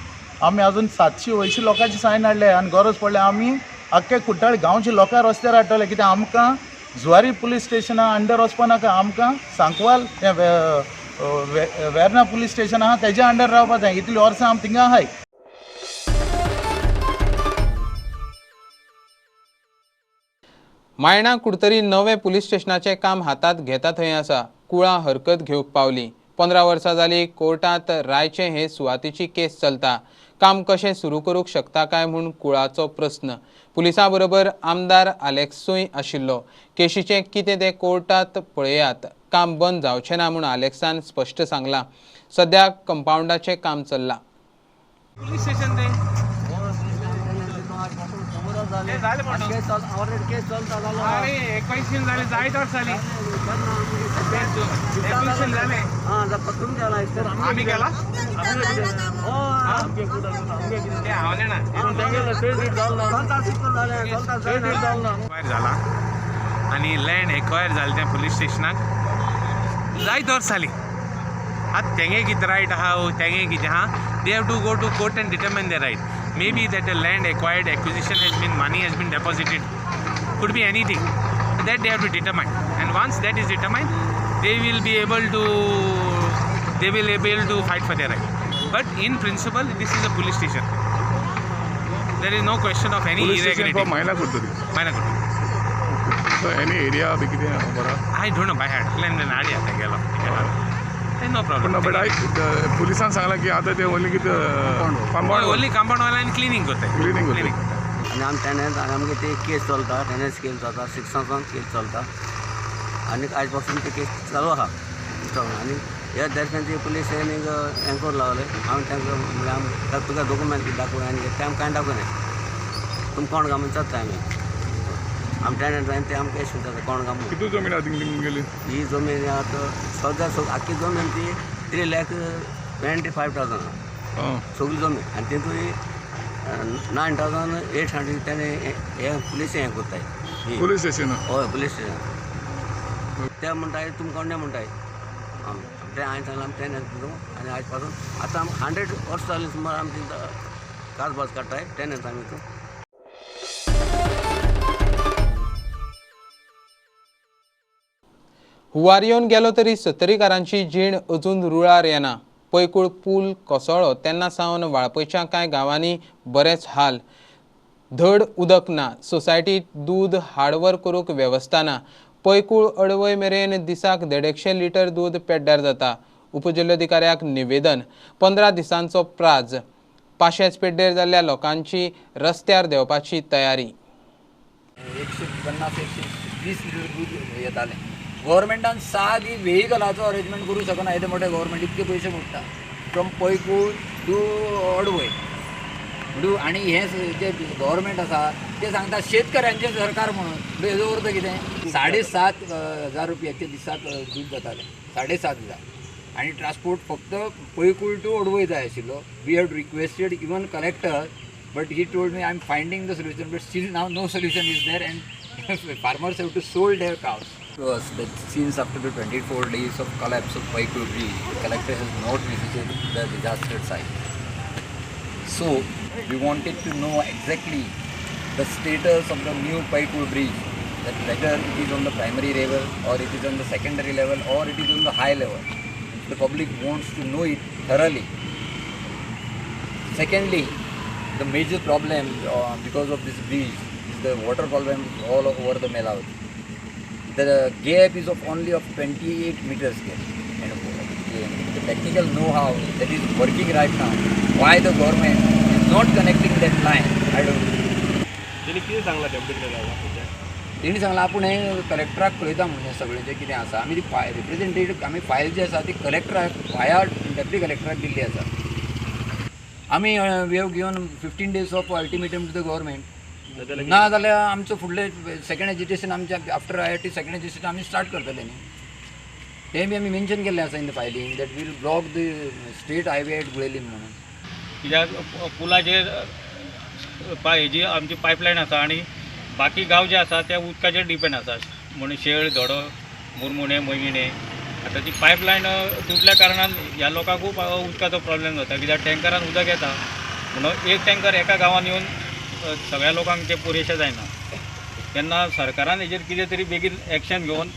आमी अजून 700 लोकांची सायन हाडले आनी गरज पडल्यार आमी आख्खे कुट्टाळे गांवचे लोकां रस्त्यार हाडटले. कित्याक आमकां जुवारी पुलीस स्टेशना अंडर वचपा नाका. आमकां सांकवाल वेर्ना पुलीस स्टेशन आहा तेज्या अंडर रावपा जाय. इतली वर्सां आमी थिंगा आहाय. मायणा कुडतरी नवें पुलीस स्टेशनाचें काम हातांत घेता थंय आसा. कुळां हरकत घेवंक पावली. 15 वर्सां जाली कोर्टांत रायचे हे सुवातेची केस चलता. काम कशें सुरू करूंक शकता काय म्हूण कुळाचो प्रस्न. पुलिसां बरोबर आमदार आलेक्सूय आशिल्लो. केशीचें कितें तें कोर्टांत पळयात. काम बंद जावचें ना म्हूण आलेक्सान स्पश्ट सांगलां. सद्या कंपावंडाचें काम चल्लां. पुलीस स्टेशन तें जाला आनी लँड एक्वायर जालें तें पुलीस स्टेशनाक जायत वर्स जालीं. आतां तेंगे कितें रायट आहा तेंगे कितें आहा, they have to go to court and determine the right. May be that a land acquired, acquisition has been, money has been deposited, could be anything that they have to determine. And once that is determined, they will be able to fight for their right. But in principle, this is a police station. There is no question of any irregularity. Maina Curtorim. Maina Curtorim. So any area? I don't know by heart. No problem. But I पुलिसान सांगलां की आतां ते only कितें compound, only compound वाले आनी cleaning करताय. Cleaning करताय. आनी आम टेनन्स आनी आमगे ते केस चलता, टेनन्स केस जाता, 6 केस चलता आनी आयज पासून ते केस चालू आहा. आनी ह्या दर्शन ते पुलीस एनक्वायरी लावले. आमी तांकां म्हणल्यार आम तुका डॉक्युमेंट दाखोवया आनी ते आमकां कांय दाखोवनाय. तुमी कोण काय म्हणून चलता आमी आम टेनंट आनी ते आमकां एश म्हणटा कोण काय म्हणून. कितू जमीन आहा तुमगेली? ही जमीन आतां सद्या आख्खी जमीन ती 3,25,000 आहा सगळी जमीन. आनी तितून 9,800 तेणे हे पुलीस हें करताय. Police station? हय, पुलीस स्टेशन. ते म्हणटाय तुमी कोण म्हणटाय ते हांवें सांगलां आमी टेनन्स दिता आनी आयज पासून आतां आम 100 वर्सां जालीं सुमार आमची काजबाज काडटाय टेनन्स आमी हितून. हुंवार येवन गेलो तरी सत्तरीकारांची जीण अजून रुळार येना. पैकूळ पूल कोसळ्ळो तेन्ना सावन वाळपयच्या कांय गांवांनी बरेच हाल. धड उदक ना, सोसायटीत दूद हाडवर करूंक वेवस्था ना. पैकूळ अडवय मेरेन दिसाक 150 लिटर दूद पेड्ड्यार जाता. उपजिल्लोधिकाऱ्याक निवेदन. 15 दिसांचो प्राज. पाशेच पेड्डेर जाल्ल्या लोकांची रस्त्यार देंवपाची तयारी. 150 120 लिटर दूद येतालें. गव्हर्मेंटान सादी व्हेकलाचो अरेंजमेंट करूं शकना. येदे मोठे गव्हर्मेंट इतके पयशे मोडटा फ्रॉम पैकूळ टू अडवय. आनी हें जे गव्हर्मेंट आसा ते सांगता शेतकऱ्यांचें सरकार म्हणून. हेजो अर्थ कितें? 7,500 रुपयाचे दिसाक दूद जातालें, 7,500. आनी ट्रान्सपोर्ट फक्त पैकूळ टू अडवय जाय आशिल्लो. We have requested even collector but he told me I am finding the solution but still now no solution is there and farmers have to sold their cows. To us that since after the 24 days of collapse of Paikul Bridge, the collector has not visited the disaster site. So we wanted to know exactly the status of the new Paikul Bridge, that whether it is on the primary level or it is on the secondary level or it is on the high level. The public wants to know it thoroughly. Secondly, the major problem because of this bridge is the water problem all over the Melavati. The gap is of only of 28 meters gap, and the technical know-how that is working right now, why the government is not connecting that line, I don't know. तेणी कितें सांगलां deputy कलेक्टराक? तेणी सांगलां आपूण हें कलेक्टराक कळयता म्हणून सगळें जें कितें आसा. आमी ती रिप्रेझेंटेटीव आमी फायल जी आसा ती कलेक्टराक वाया डेप्युटी कलेक्टराक दिल्ली आसा. आमी we have given 15 days of ultimatum to the government. ना जाल्यार आमचो फुडलें सेकंड एजिटेशन आमच्या after IIT second agitation आमी स्टार्ट करतले न्ही. तें बी आमी मेन्शन केल्लें आसा in the filing that we'll block the state highway at Guelim म्हणून. कित्याक पुलाचेर हेजी आमची पायपलायन आसा आनी बाकी गांव जे आसा ते उदकाचेर डिपेंड आसा, म्हणून शेळ, धडो, मुरमुणे, मैगिणे. आतां ती पायपलायन तुटल्या कारणान ह्या लोकांक खूब उदकाचो प्रॉब्लेम जाता, कित्याक टँकरान उदक येता म्हणून एक टँकर एका गांवान येवन सगळ्या लोकांक तें पुरेशें जायना. तेन्ना सरकारान हेजेर कितें तरी बेगीन एक्शन घेवन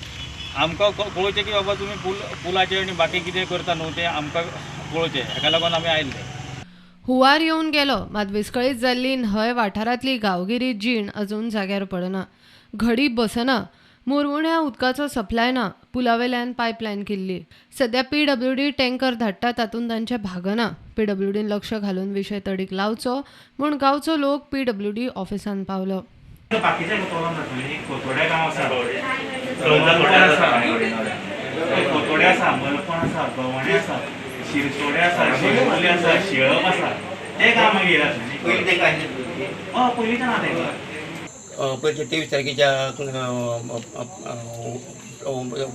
आमकां पळोवचें की बाबा तुमी पुलाचेर आनी बाकी कितें करता न्हू तें आमकां पळोवचें. हेका लागून आमी आयिल्ले. हुंवार येवन गेलो मात विस्कळीत जाल्ली न्हंय वाठारांतली गांवगिरी जीण अजून जाग्यार पडना. घडी बसना, मुरमुण्या उदकाचो सप्लाय ना, पुलावेल्यान पायपलायन केल्ली. सध्या पीडब्ल्यूडी टँकर धाडटा तातूंत तांचें भागना. पीडब्ल्यूडीन लक्ष घालून विशय तडीक लावचो म्हूण गांवचो लोक पीडब्ल्यूडी ऑफिसांत पावलो. बाकीचे कोतोड्या गांव आसा, कोतोड्या आसा, मलपण आसा, गव्हाणे आसा, शिरसोडे आसा, शिरवले आसा, शिळप आसा, ते गांव मागीर आसा. पयलीं तेंकां हय पयलींच्यान आहा तेंकां. पयलीं 23 तारखेच्या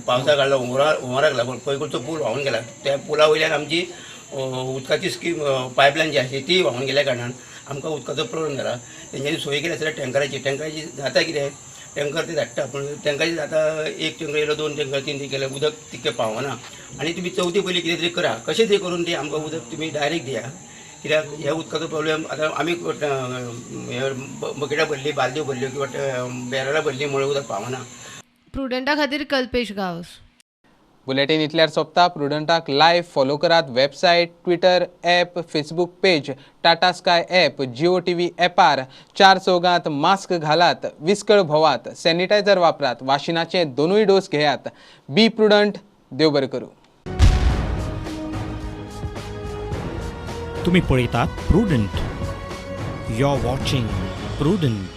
पावसाक लागलो, हुंवाराक लागून पैकूळचो पूल व्हांवून गेला. त्या पुला वयल्यान आमची उदकाची स्कीम पायपलायन जी आसली ती व्हांवून गेल्या कारणान आमकां उदकाचो प्रॉब्लेम जाला. तेंच्यांनी सोय केली आसल्यार टँकराची, टँकराची जाता कितें, टँकर ते धाडटा पूण टँकराची जाता एक टँकर येयलो, 2 टँकर, 3 टँकर केले, उदक तितकें पावना. आनी तुमी चवथी पयलीं कितें तरी करा, कशें तरी करून ते आमकां उदक तुमी डायरेक्ट दिया, कित्याक ह्या उदकाचो प्रॉब्लेम आतां आमी बकेटां भरली, बालद्यो भरल्यो किंवा बॅरलां भरलीं म्हणून उदक पावना. प्रुडंटा खातीर कल्पेश गांवस. बुलेटीन इतल्यार सोंपता. प्रुडंटाक लायव्ह फॉलो करात website, Twitter app, Facebook page, Tata Sky app, Jio TV ॲपार. 4 चौगांत मास्क घालात, विस्कळ भोवात, सॅनिटायझर वापरात, वाशिनाचे 2 डोस घेयात. Be prudent. देव बरें करूं. तुम्ही पळयतात Prudent. You are watching Prudent.